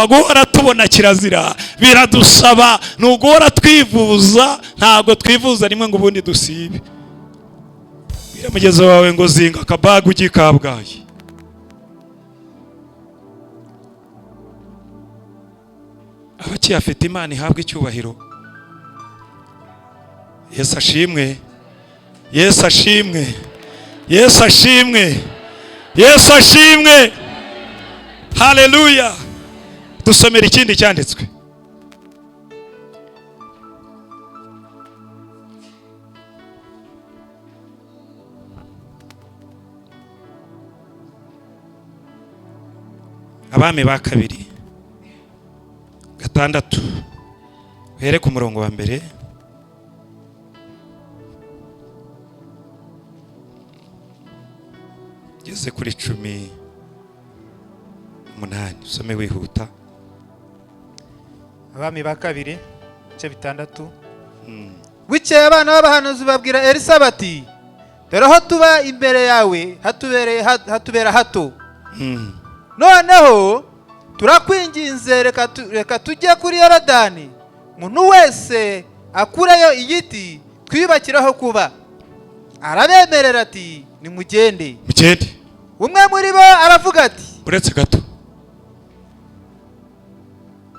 guhora tubona kirazira, biradusaba ni uguhora twivuza. Ntabwo twivuza rimwe ngo ubundi dusibe. Mugezi wawe ngo zinga akabaga ujye i Kabgayi. Abakiyafite Imana ihabwa icyubahiro. Yesu ashimwe, Yesu ashimwe, Yesu ashimwe, Yesu ashimwe. Haleluya. Dusomera ikindi cyanditswe. Abami ba kabiri 6, uhere ku murongo wa mbere. Geze kuri 18, usome wihuta. Abami ba kabiri ibice 6. Bukeye abana b'abahanuzi babwira Elisa bati, dore aho tuba imbere yawe hatubera hato. Noneho turakwinginze reka tujye kuri Yorodani, umuntu wese akureyo igiti twiyubakiraho kuba. Arabemerera ati nimugende. Mugende. Umwe muri bo aravuga ati, uretse gato.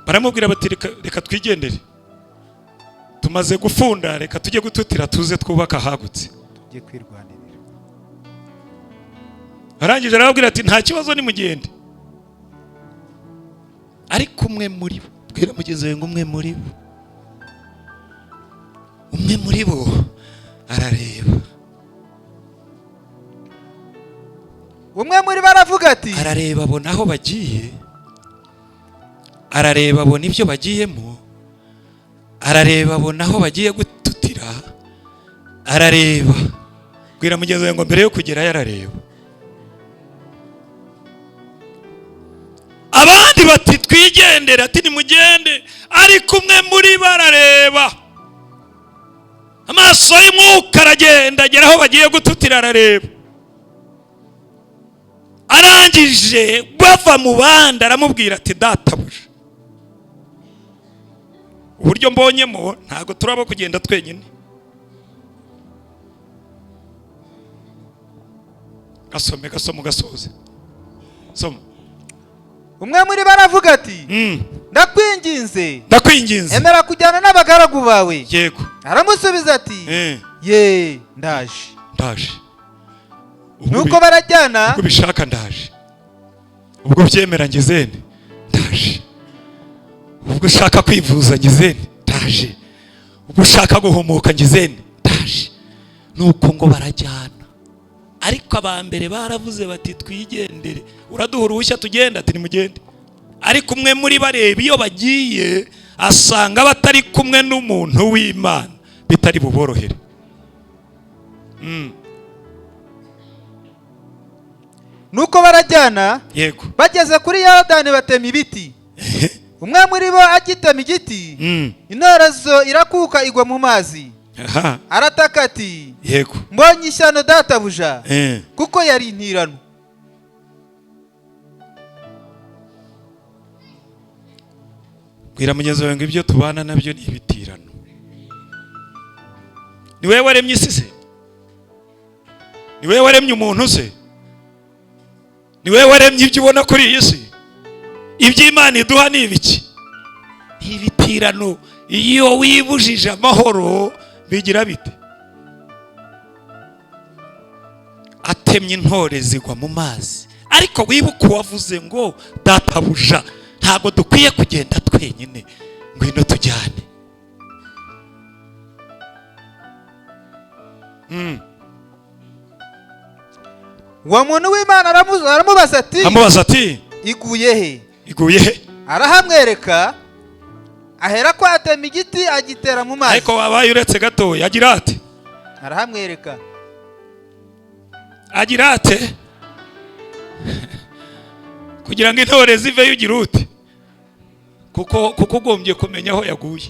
Baramubwira bati reka twigendere, tumaze gufunda, reka tujye gututira tuze twubaka ahagutse, tujye kwirwanirira. Arangije arababwira ati nta kibazo nimugende. Ariko umwe muri bo, bwira mugenzi wawe ngo umwe muri bo, umwe muri bo arareba. Umwe muri bo aravuga ati, arareba abona aho bagiye, arareba abona ibyo bagiyemo, arareba abona aho bagiye gututira, arareba. Bwira mugenzi wawe ngo mbere yo kugerayo arareba. Abandi bati twigendere, ati nimugende. Ariko umwe muri bo arareba. Amaso y'umwuka aragenda agera aho bagiye gututira, arareba. Arangije bava mu bandi aramubwira ati databuja, uburyo mbonyemo ntabwo turaba kugenda twenyine. Gasome, gasome, gasoze. Soma. Umwe muri bo aravuga ati, ndakwinginze, ndakwinginze, emera kujyana n'abagaragu bawe. Yego. Aramusubiza ati, ye ndaje. Ndaje. Nuko barajyana. Ubwo bishaka ndaje, ubwo byemera ngizene ndaje, ubwo ushaka kwivuza ngizene ndaje, ubwo ushaka guhumuka ngizene ndaje. Nuko ngo barajyana. Ariko abambere baravuze bati twigendere, uraduha uruhushya tugenda? Ati nimugende. Ariko umwe muri bareba iyo bagiye asanga batari kumwe n'umuntu w'Imana, bitari buborohere. Nuko barajyana. Yego. Bageze kuri Yorodani batema ibiti. Umwe muri bo agitema igiti, intorezo irakuka igwa mu mazi. Arataka ati, yego, mbonye ishyano databuja, kuko yari intirano. Bwira mugenzi wawe ngo ibyo tubana nabyo ni ibitirano. Ni wewe waremye isi se? Ni wewe waremye umuntu se? Ni wowe waremye ibyo ubona kuri iyi si. Iby'Imana iduha ni ibiki? Ni ibitirano. Iyo wibujije amahoro bigira bite? Atemye intore zigwa mu mazi. Ariko wibuke uwavuze ngo databuja, ntabwo dukwiye kugenda twenyine, ngwino tujyane. Uwo muntu w'Imana aramubaza ati, amubaza ati, iguye he? Iguye he? Arahamwereka, ahera ko atema igiti agitera mu mazi. Ariko wabaye uretse gato, yagira ati, arahamwereka, agira ate? Kugira ngo intore ziveyo ugira ute? Kuko ugombye kumenya aho yaguye.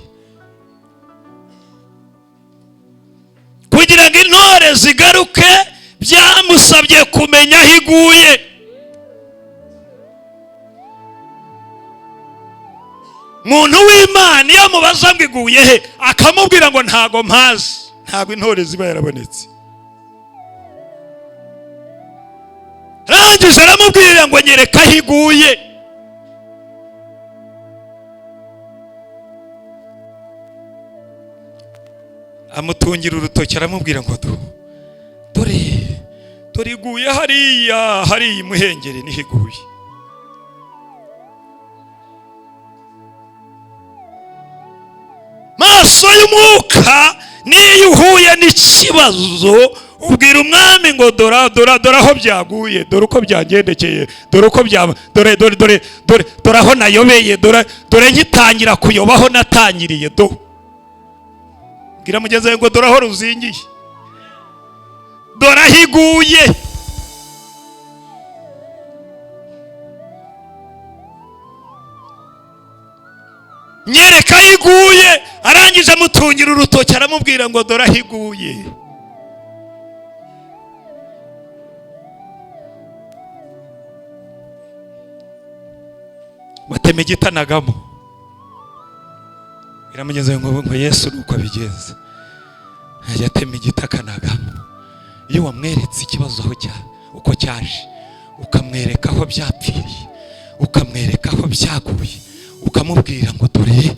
Kugira ngo intore zigaruke byamusabye kumenya aho iguye. Muntu w'Imana iyo amubaza ngo iguye he, akamubwira ngo ntago mpazi, ntago intore ziba yarabonetse. Arangije aramubwira ngo nyereka aho iguye. Amutungira urutoki aramubwira ngo dore dore iguye hariya, hariya imuhengeri niho iguye. Maso y'umwuka niyo uhuye n'ikibazo ubwira umwami ngo dora dora dore aho byaguye, dore uko byagendekeye, dore uko bya dore dore dore dore dore aho nayobeye, dore dore ngitangira kuyobaho natangiriye do. Bwira mugenzi wawe ngo dore aho ruzingiye, dore aho iguye. Nyereka aho iguye. Arangije amutungira urutoki aramubwira ngo dore aho iguye. Batema igitanagamo. Biramugenza ngo Yesu nuko abigenza, yatema igiti akanagamo. Iyo wamweretse ikibazo aho uko cyaje, ukamwereka aho byapfiriye, ukamwereka aho byaguye, ukamubwira ngo dore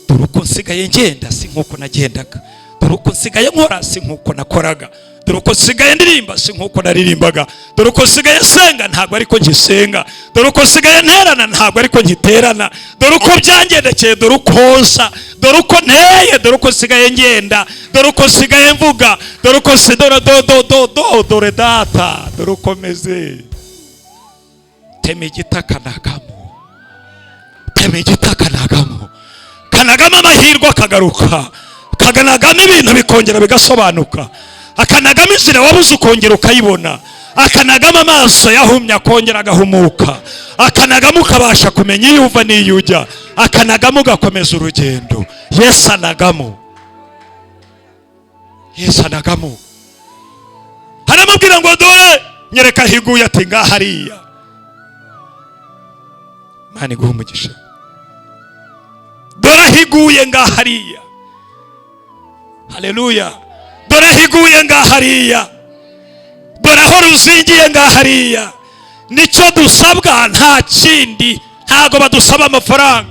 dore uko nsigaye ngenda si nkuko nagendaga, dore uko nsigaye nkora si nkuko nakoraga, dore uko nsigaye ndirimba si nkuko naririmbaga, dore uko nsigaye nsenga ntabwo ariko ngisenga, dore uko nsigaye nterana ntabwo ariko ngiterana, dore uko byangendekeye, dore uko nsa, dore uko nteye, dore uko nsigaye ngenda, dore uko nsigaye mvuga, dore uko dore do do do do dore data, dore uko meze. Tema igiti akanagamo, tema igiti akanagamo, kanagamo amahirwe akagaruka, kaganagamo ibintu bikongera bigasobanuka, akanagamo inzira wabuze ukongera ukayibona, akanagamo amaso yahumye akongera agahumuka, akanagamo ukabasha kumenya iyo uva n'iyo ujya, akanagamo ugakomeza urugendo. Yesu anagamo, Yesu anagamo. Aramubwira ngo dore nyereka aho iguye, ati ngaha hariya. Imana iguhe umugisha. Dore aho iguye ngaha hariya. Haleluya. Dore aho iguye ngaha hariya, dore aho ruzingiye ngaha hariya. Nicyo dusabwa, nta kindi. Ntago badusaba amafaranga,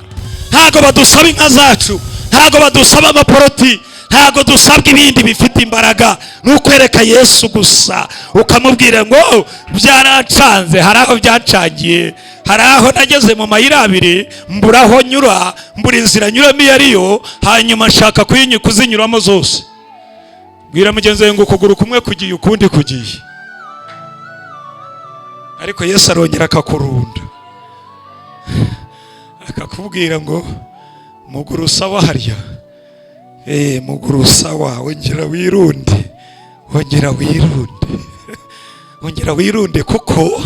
ntago badusaba inka zacu, ntago badusaba amaporoti, ntago dusabwa ibindi bifite imbaraga. Nukwereka Yesu gusa, ukamubwira ngo byarancanze, hari aho byancangiye, hari aho nageze mu mayira abiri mbura aho nyura, mbura inzira nyuramo iyo ariyo, hanyuma nshaka kuzinyuramo zose. Bwira mugenzi wawe ngo ukuguru kumwe kugiye ukundi kugiye, ariko Yesu arongera akakurunda, akakubwira ngo muguru sawa harya, muguru sawa, ongera wirunde, ongera wirunde, ongera wirunde, kuko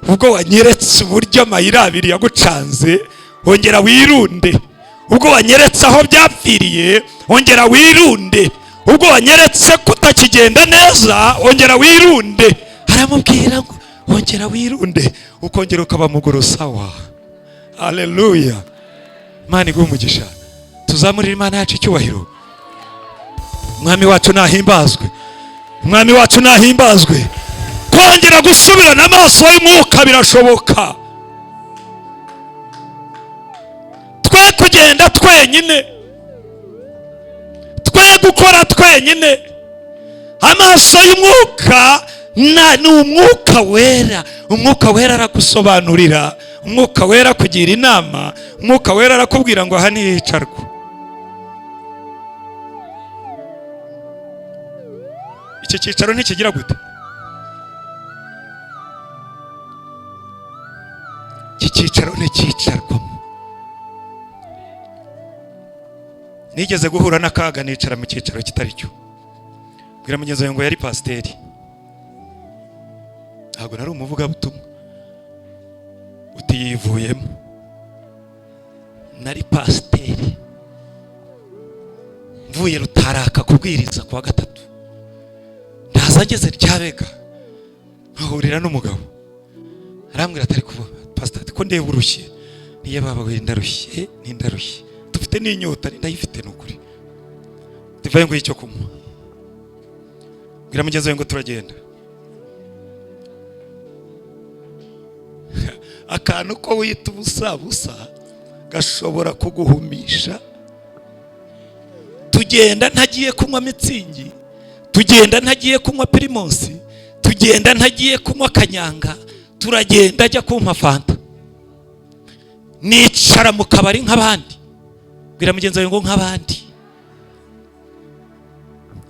ubwo wanyeretse uburyo amayira abiri yagucanze, ongera wirunde. Ubwo wanyeretse aho byapfiriye, ongera wirunde. Ubwo wanyeretse kutakigenda neza, ongera wirunde. Aramubwira ngo ongera wirunde, ukongera ukaba muguru sawa. Haleluya. Imana iguhe umugisha. Tuzamurire Imana yacu icyubahiro. Umwami wacu nahimbazwe, Umwami wacu nahimbazwe. Kongera gusubirana amaso y'umwuka birashoboka. Twe kugenda twenyine, twe gukora twenyine. Amaso y'umwuka ni umwuka wera. Umwuka wera aragusobanurira, umwuka wera kugira inama, umwuka wera arakubwira ngo aha ntihicarwa. Iki cyicaro ntikigira gute? Iki cyicaro ntikicarwamo. Nigeze guhura n'akaga nicara mu cyicaro kitari cyo. Bwira mugenzi wawe ngo yari pasiteri, ntabwo nari umuvugabutumwa, utiyivuyemo, nari pasiteri mvuye Rutaraka kubwiriza kuwa gatatu, ndaza ageze Ryabega nkahurira n'umugabo, arambwira atari kuvuga pasiteri ko ndeba urushye, niyo baba we ndarushye, nindarushye, dufite n'inyota ndayifite nukuri, tuvaye ngo icyo kunywa. Bwira mugenzi wawe ngo turagenda. Akantu ko wita ubusa busa gashobora kuguhumisha. Tugenda ntagiye kunywa mitsingi, tugenda ntagiye kunywa pirimusi, tugenda ntagiye kunywa kanyanga, turagenda ajya kumpa fanta. Nicara mu kabari nk'abandi. Bwira mugenzi wawe ngo nk'abandi.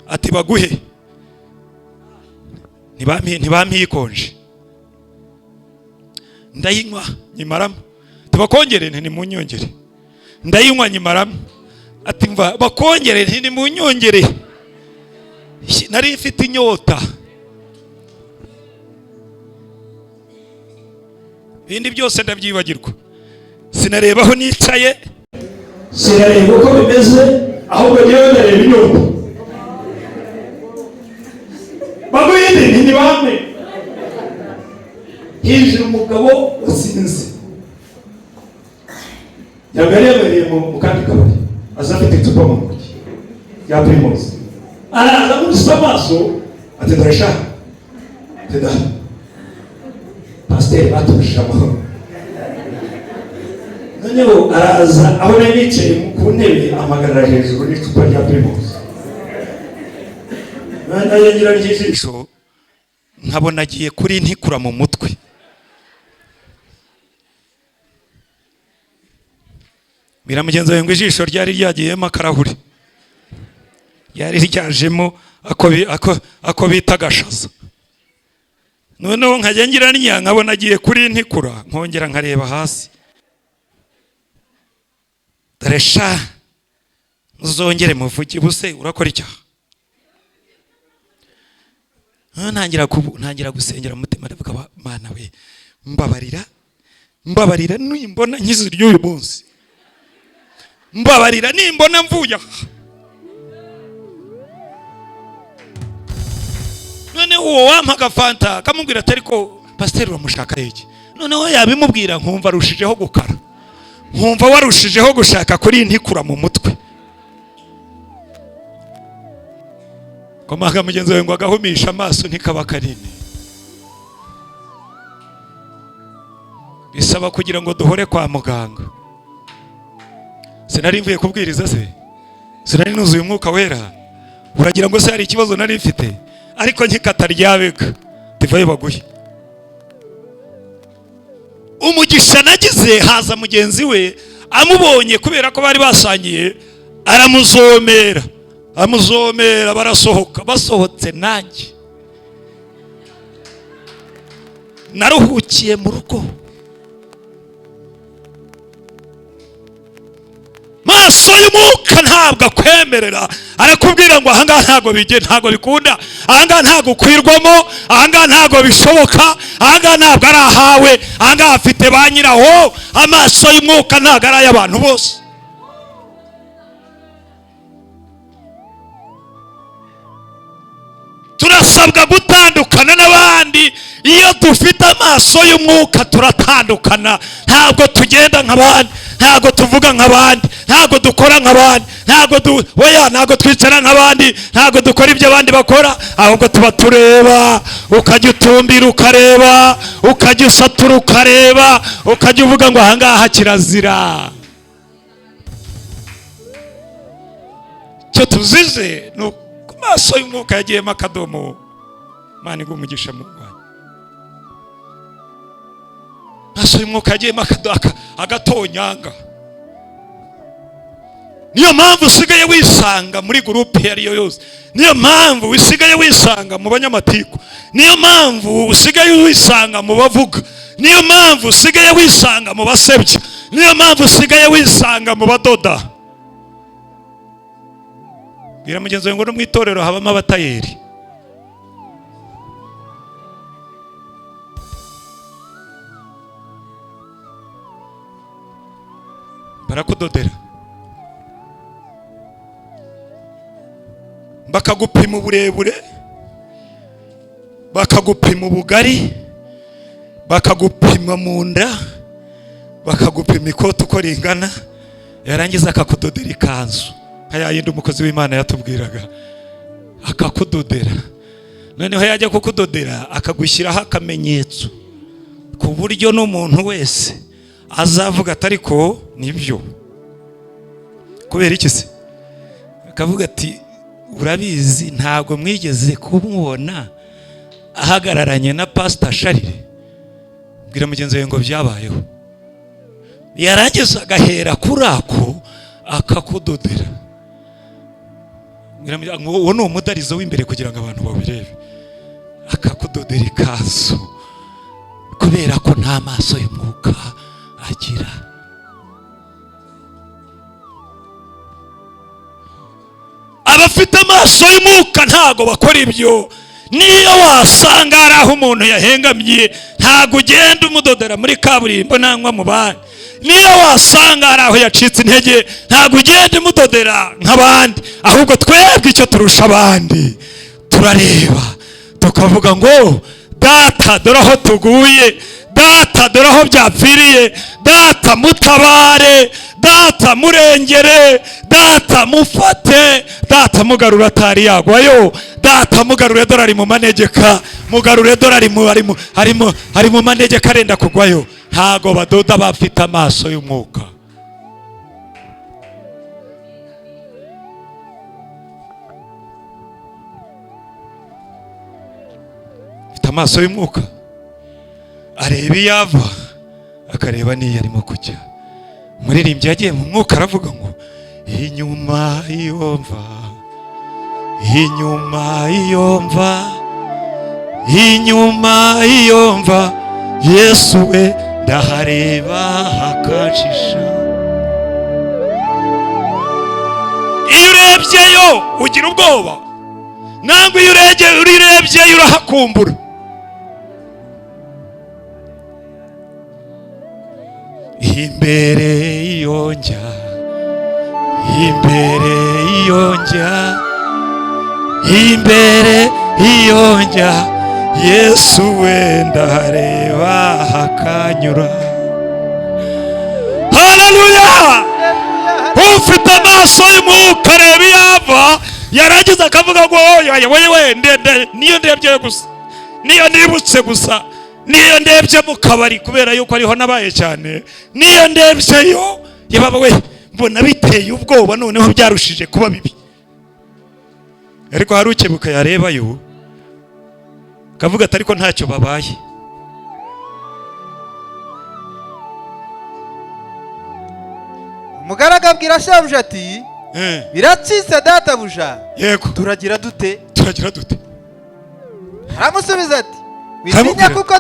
Ati baguhe. Ntibampiye ikonje, ndayinywa nyimaramo. Tubakongere nti nimunyongere, ndayinywa nyimaramo. Ati mva bakongere nti nimunyongere, nari mfite inyota. Ibindi byose ndabyibagirwa, sinareba aho nicaye, sinareba uko bimeze, ahubwo ngewe ndareba inyota. Baguye nti nibampe. Hinjira umugabo wasinze, yari yabereye mu kandi kabari, aza afite icupa mu ntoki rya Primus, araza amubise amaso ati dore sha, ati da pasiteri batubujije amahoro. Noneho araza aho nari nicaye ku ntebe, amagarara hejuru n'icupa rya Primus, noneho ngira ry'ijisho nkabona agiye kuri ntikura mu mutwe. Bwira mugenzi wawe ngo ijisho ryari ryagiyemo akarahuri, ryari ryajemo ako bita agashaza. Noneho nkajya ngira ntya nkabona agiye kuri ntikura, nkongera nkareba hasi. Dore sha, muzongere muvuge ubuse urakora icyaha. Ntangira gusengera mu mutima, ndavuga Mana we mbabarira, mbabarira nimbona nkize ry'uyu munsi, mbabarira nimbona mvuye aha. Noneho uwo wampaga fanta akamubwira ati ariko pasiteri uramushaka iki? Noneho yabimubwira nkumva arushijeho gukara, nkumva warushijeho gushaka kuri ntikura mu mutwe. Komanga mugenzi wawe ngo agahumisha amaso ntikaba kanini. Bisaba kugira ngo duhore kwa muganga. Sinari mvuye kubwiriza se? Sinari nuzuye umwuka wera? Uragira ngo se hari ikibazo nari mfite? Ariko nkikata ryabega tuvayo baguhe. Umugisha nagize, haza mugenzi we amubonye kubera ko bari basangiye, aramuzomera, amuzomera, barasohoka. Basohotse nanjye naruhukiye mu rugo. Maso y'umwuka ntabwo akwemerera, arakubwira ngo ahangaha ntabwo bige, ntabwo bikunda, ahangaha ntabwo ukwirwamo, ahangaha ntabwo bishoboka, ahangaha ntabwo ari ahawe, ahangaha afite ba nyiraho. Amaso y'umwuka ntabwo ari ay'abantu bose. Turasabwa gutandukana n'abandi. Iyo dufite amaso y'umwuka turatandukana, Ntabwo tugenda nk'abandi, ntabwo tuvuga nk'abandi, ntabwo dukora nk'abandi, ntabwo oya, ntabwo twicara nk'abandi, ntabwo dukora ibyo abandi bakora, ahubwo tuba tureba. Ukajya utumbira ukareba, ukajya usatura ukareba, ukajya uvuga ngo ahangaha kirazira. Icyo tuzize ni ku maso y'umwuka yagiyemo akadomo. Imana iguhe umugisha mu Rwanda. Maso y'umwuka yagiyemo agatonyanga. Niyo mpamvu usigaye wisanga muri groupe iyo ariyo yose, niyo mpamvu usigaye wisanga mu banyamatiku, niyo mpamvu usigaye wisanga mu bavuga, niyo mpamvu usigaye wisanga mu basebya, niyo mpamvu usigaye wisanga mu badoda. Bwira mugenzi wawe ngo no mu itorero habamo abatayeri. Barakudodera, bakagupima uburebure, bakagupima ubugari, bakagupima mu nda, bakagupima ikoti uko ringana, yarangiza akakudodera ikanzu nka ya yindi umukozi w'Imana yatubwiraga, akakudodera. Noneho yajya kukudodera akagushyiraho akamenyetso ku buryo n'umuntu wese azavuga ati ariko nibyo. Kubera iki se? Akavuga ati urabizi ntabwo mwigeze kumubona ahagararanye na Pastor Charles. Bwira mugenzi wawe ngo byabayeho. Yarangiza agahera kuri ako akakudodera. Uwo ni umudarizo w'imbere kugira ngo abantu babirebe. Akakudodera ikanzu kubera ko nta maso y'umwuka agira. Abafite amaso y'umwuka ntago bakora ibyo. Niyo wasanga ari aho umuntu yahengamye, ntago ugenda umudodera muri kaburimbo nangwa mu bandi. Niyo wasanga ari aho yacitse intege, ntago ugenda umudodera nk'abandi. Ahubwo twebwe icyo turusha abandi, turareba tukavuga ngo data dore aho tuguye, data dore aho byapfiriye, data mutabare, data murengere, data mufate, data mugarura atari yagwayo, data mugarure dore ari mu manegeka, mugarure dore ari mu manegeka arenda kugwayo. Ntago badoda bafite amaso y'umwuka. Afite amaso y'umwuka, areba iyo ava akareba n'iyo arimo kujya. Umuririmbyi yagiye mu mwuka aravuga ngo inyuma iyo mva, inyuma iyo mva, inyuma iyo mva, Yesu we ndahareba hakacisha. Iyo urebyeyo ugira ubwoba, nangwa iyo urebyeyo urahakumbura. Imbere iyo njya, imbere iyo njya, imbere iyo njya, Yesu we ndahareba hakanyura. Haleluya! Ufite amaso y'umwuka areba iyo ava, yarangiza akavuga ngo oya we niyo ndebye gusa, niyo nibutse gusa, niyo ndebye mu kabari kubera yuko ariho nabaye cyane, niyo ndebyeyo yababa we mbona biteye ubwoba, noneho byarushije kuba bibi. Ariko hari ukebuka yarebayo akavuga ati ariko ntacyo babaye. Umugaragu abwira shebuja ati biracitse databuja. Yego. Turagira dute? Turagira dute? Aramusubiza ati witinya kuko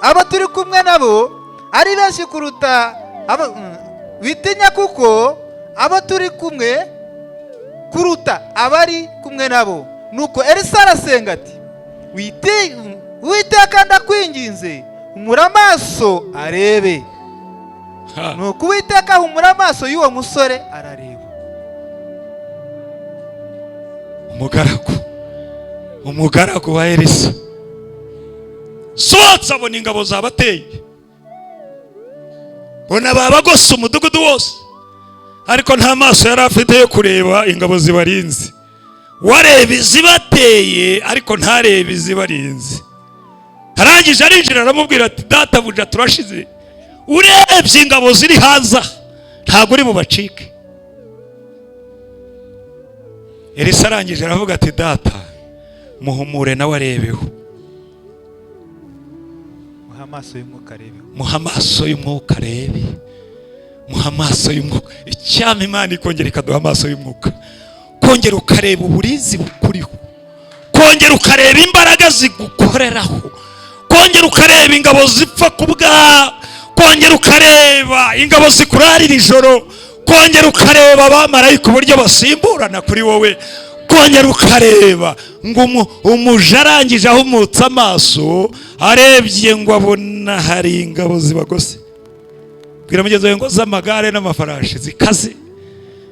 abo turi kumwe nabo ari benshi kuruta abo, witinya kuko abo turi kumwe kuruta abari kumwe nabo. Nuko Elisa arasenga ati Uwiteka ndakwinginze humura amaso arebe. Nuko Uwiteka ahumura amaso y'uwo musore arareba. Umugaragu wa Elisa sohotse abona ingabo zabateye, Bona babagose umudugudu wose, ariko nta maso yari afite yo kureba ingabo zibarinze. Wareba izibateye ariko ntarebe izibarinze. Arangije arinjira aramubwira ati databuja turashize, urebye ingabo ziri hanze ntabwo uri bubacike. Elisa arangije aravuga ati data muhumure nawe arebeho, muha amaso y'umwuka arebeho, muha amaso y'umwuka arebe, muha amaso y'umwuka. Icyampa Imana ikongera ikaduha amaso y'umwuka, kongera ukareba uburinzi bukuriho, kongera ukareba imbaraga zigukoreraho, kongera ukareba ingabo zipfa kubwa, kongera ukareba ingabo zikurarira ijoro, kongera ukareba abamarayika uburyo basimburana kuri wowe, kongera ukareba ngo umuja arangije ahumutse amaso arebye ngo abona hari ingabo zibagose. Bwira mugenzi wawe ngo z'amagare n'amafarashi zikaze.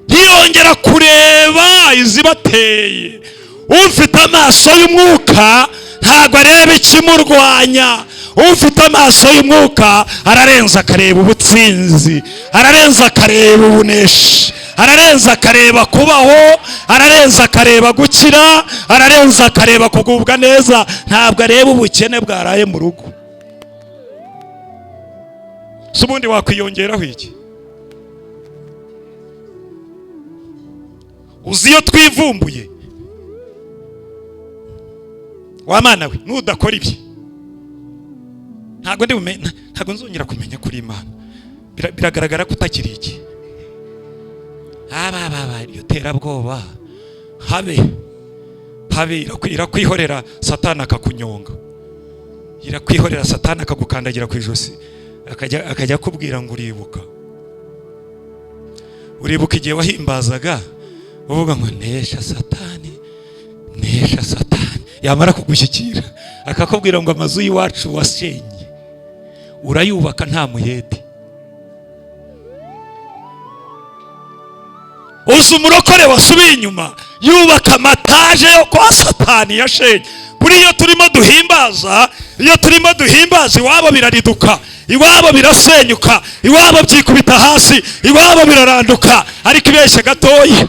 Ntiyongera kureba izibateye. Ufite amaso y'umwuka ntabwo areba ikimurwanya. Ufite amaso y'umwuka ararenza akareba ubutsinzi, ararenza akareba ubuneshi, ararenza akareba kubaho, ararenza akareba gukira, ararenza akareba kugubwa neza. Ntabwo areba ubukene bwaraye mu rugo. Si ubundi wakwiyongeraho iki? Uzi iyo twivumbuye wa mana we, nudakora ibi ntabwo ntabwo nzongera kumenya kuri Imana. Biragaragara ko utakiri iki. Aba iryo terabwoba habe habe, irakwihorera Satani akakunyonga, irakwihorera Satani akagukandagira ku ijosi, akajya akubwira ngo uribuka, uribuka igihe wahimbazaga uvuga ngo nesha Satani, nesha Satani. Yamara kugushyikira akakubwira ngo amazu y'iwacu wasenye urayubaka nta muyede. Uzi umurokore wasubiye inyuma yubaka amataje yo kwa Satani yashenye. Buri iyo turimo duhimbaza, iyo turimo duhimbaza iwabo birariduka, iwabo birasenyuka, iwabo byikubita hasi, iwabo biraranduka. Ariko ibeshye gatoya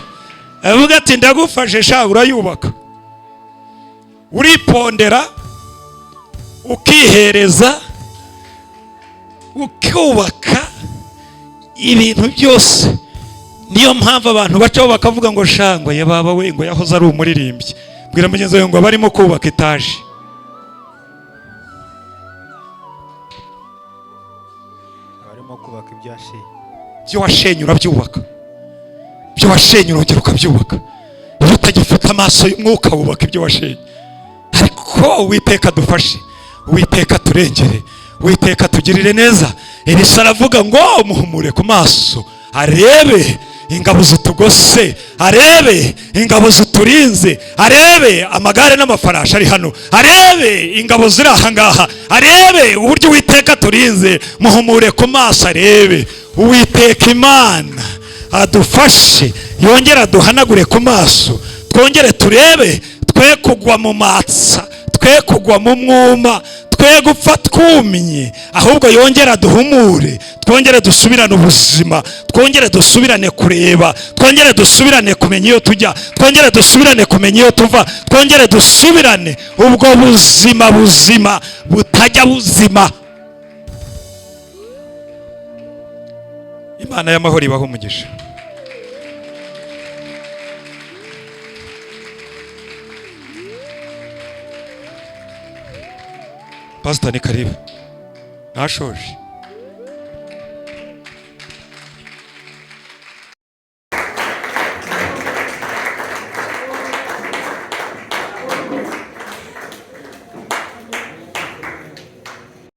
avuga ati ndagufashe sha, urayubaka, uripondera, ukihereza, ukubaka ibintu byose. Niyo mpamvu abantu bacaho bakavuga ngo shangwa ya baba we ngo yahoze ari umuririmbyi. Bwira mugenzi wawe ngo barimo kubaka etaje. Barimo kubaka ibyo washenye. Ibyo washenye urabyubaka, ibyo washenye urongera ukabyubaka. Iyo utagifite amaso y'umwuka wubaka ibyo washenye. Ariko Uwiteka dufashe, Uwiteka turengere, Uwiteka tugirire neza. Elisa aravuga ngo muhumure ku maso arebe ingabo zitugose, arebe ingabo ziturinze, arebe amagare n'amafarashi ari hano, arebe ingabo ziri aha ngaha, arebe uburyo Uwiteka turinze. Muhumure ku maso arebe. Uwiteka Imana adufashe, yongere aduhanagure ku maso, twongere turebe, twe kugwa mu matsa, twe kugwa mu mwuma, twe gupfa twumye, ahubwo yongere aduhumure, twongere dusubirane ubuzima, twongere dusubirane kureba, twongere dusubirane kumenya iyo tujya, twongere dusubirane kumenya iyo tuva, twongere dusubirane ubwo buzima buzima butajya buzima. Imana y'amahoro ibaho umugisha. Pastor ni karibu. Nashoje.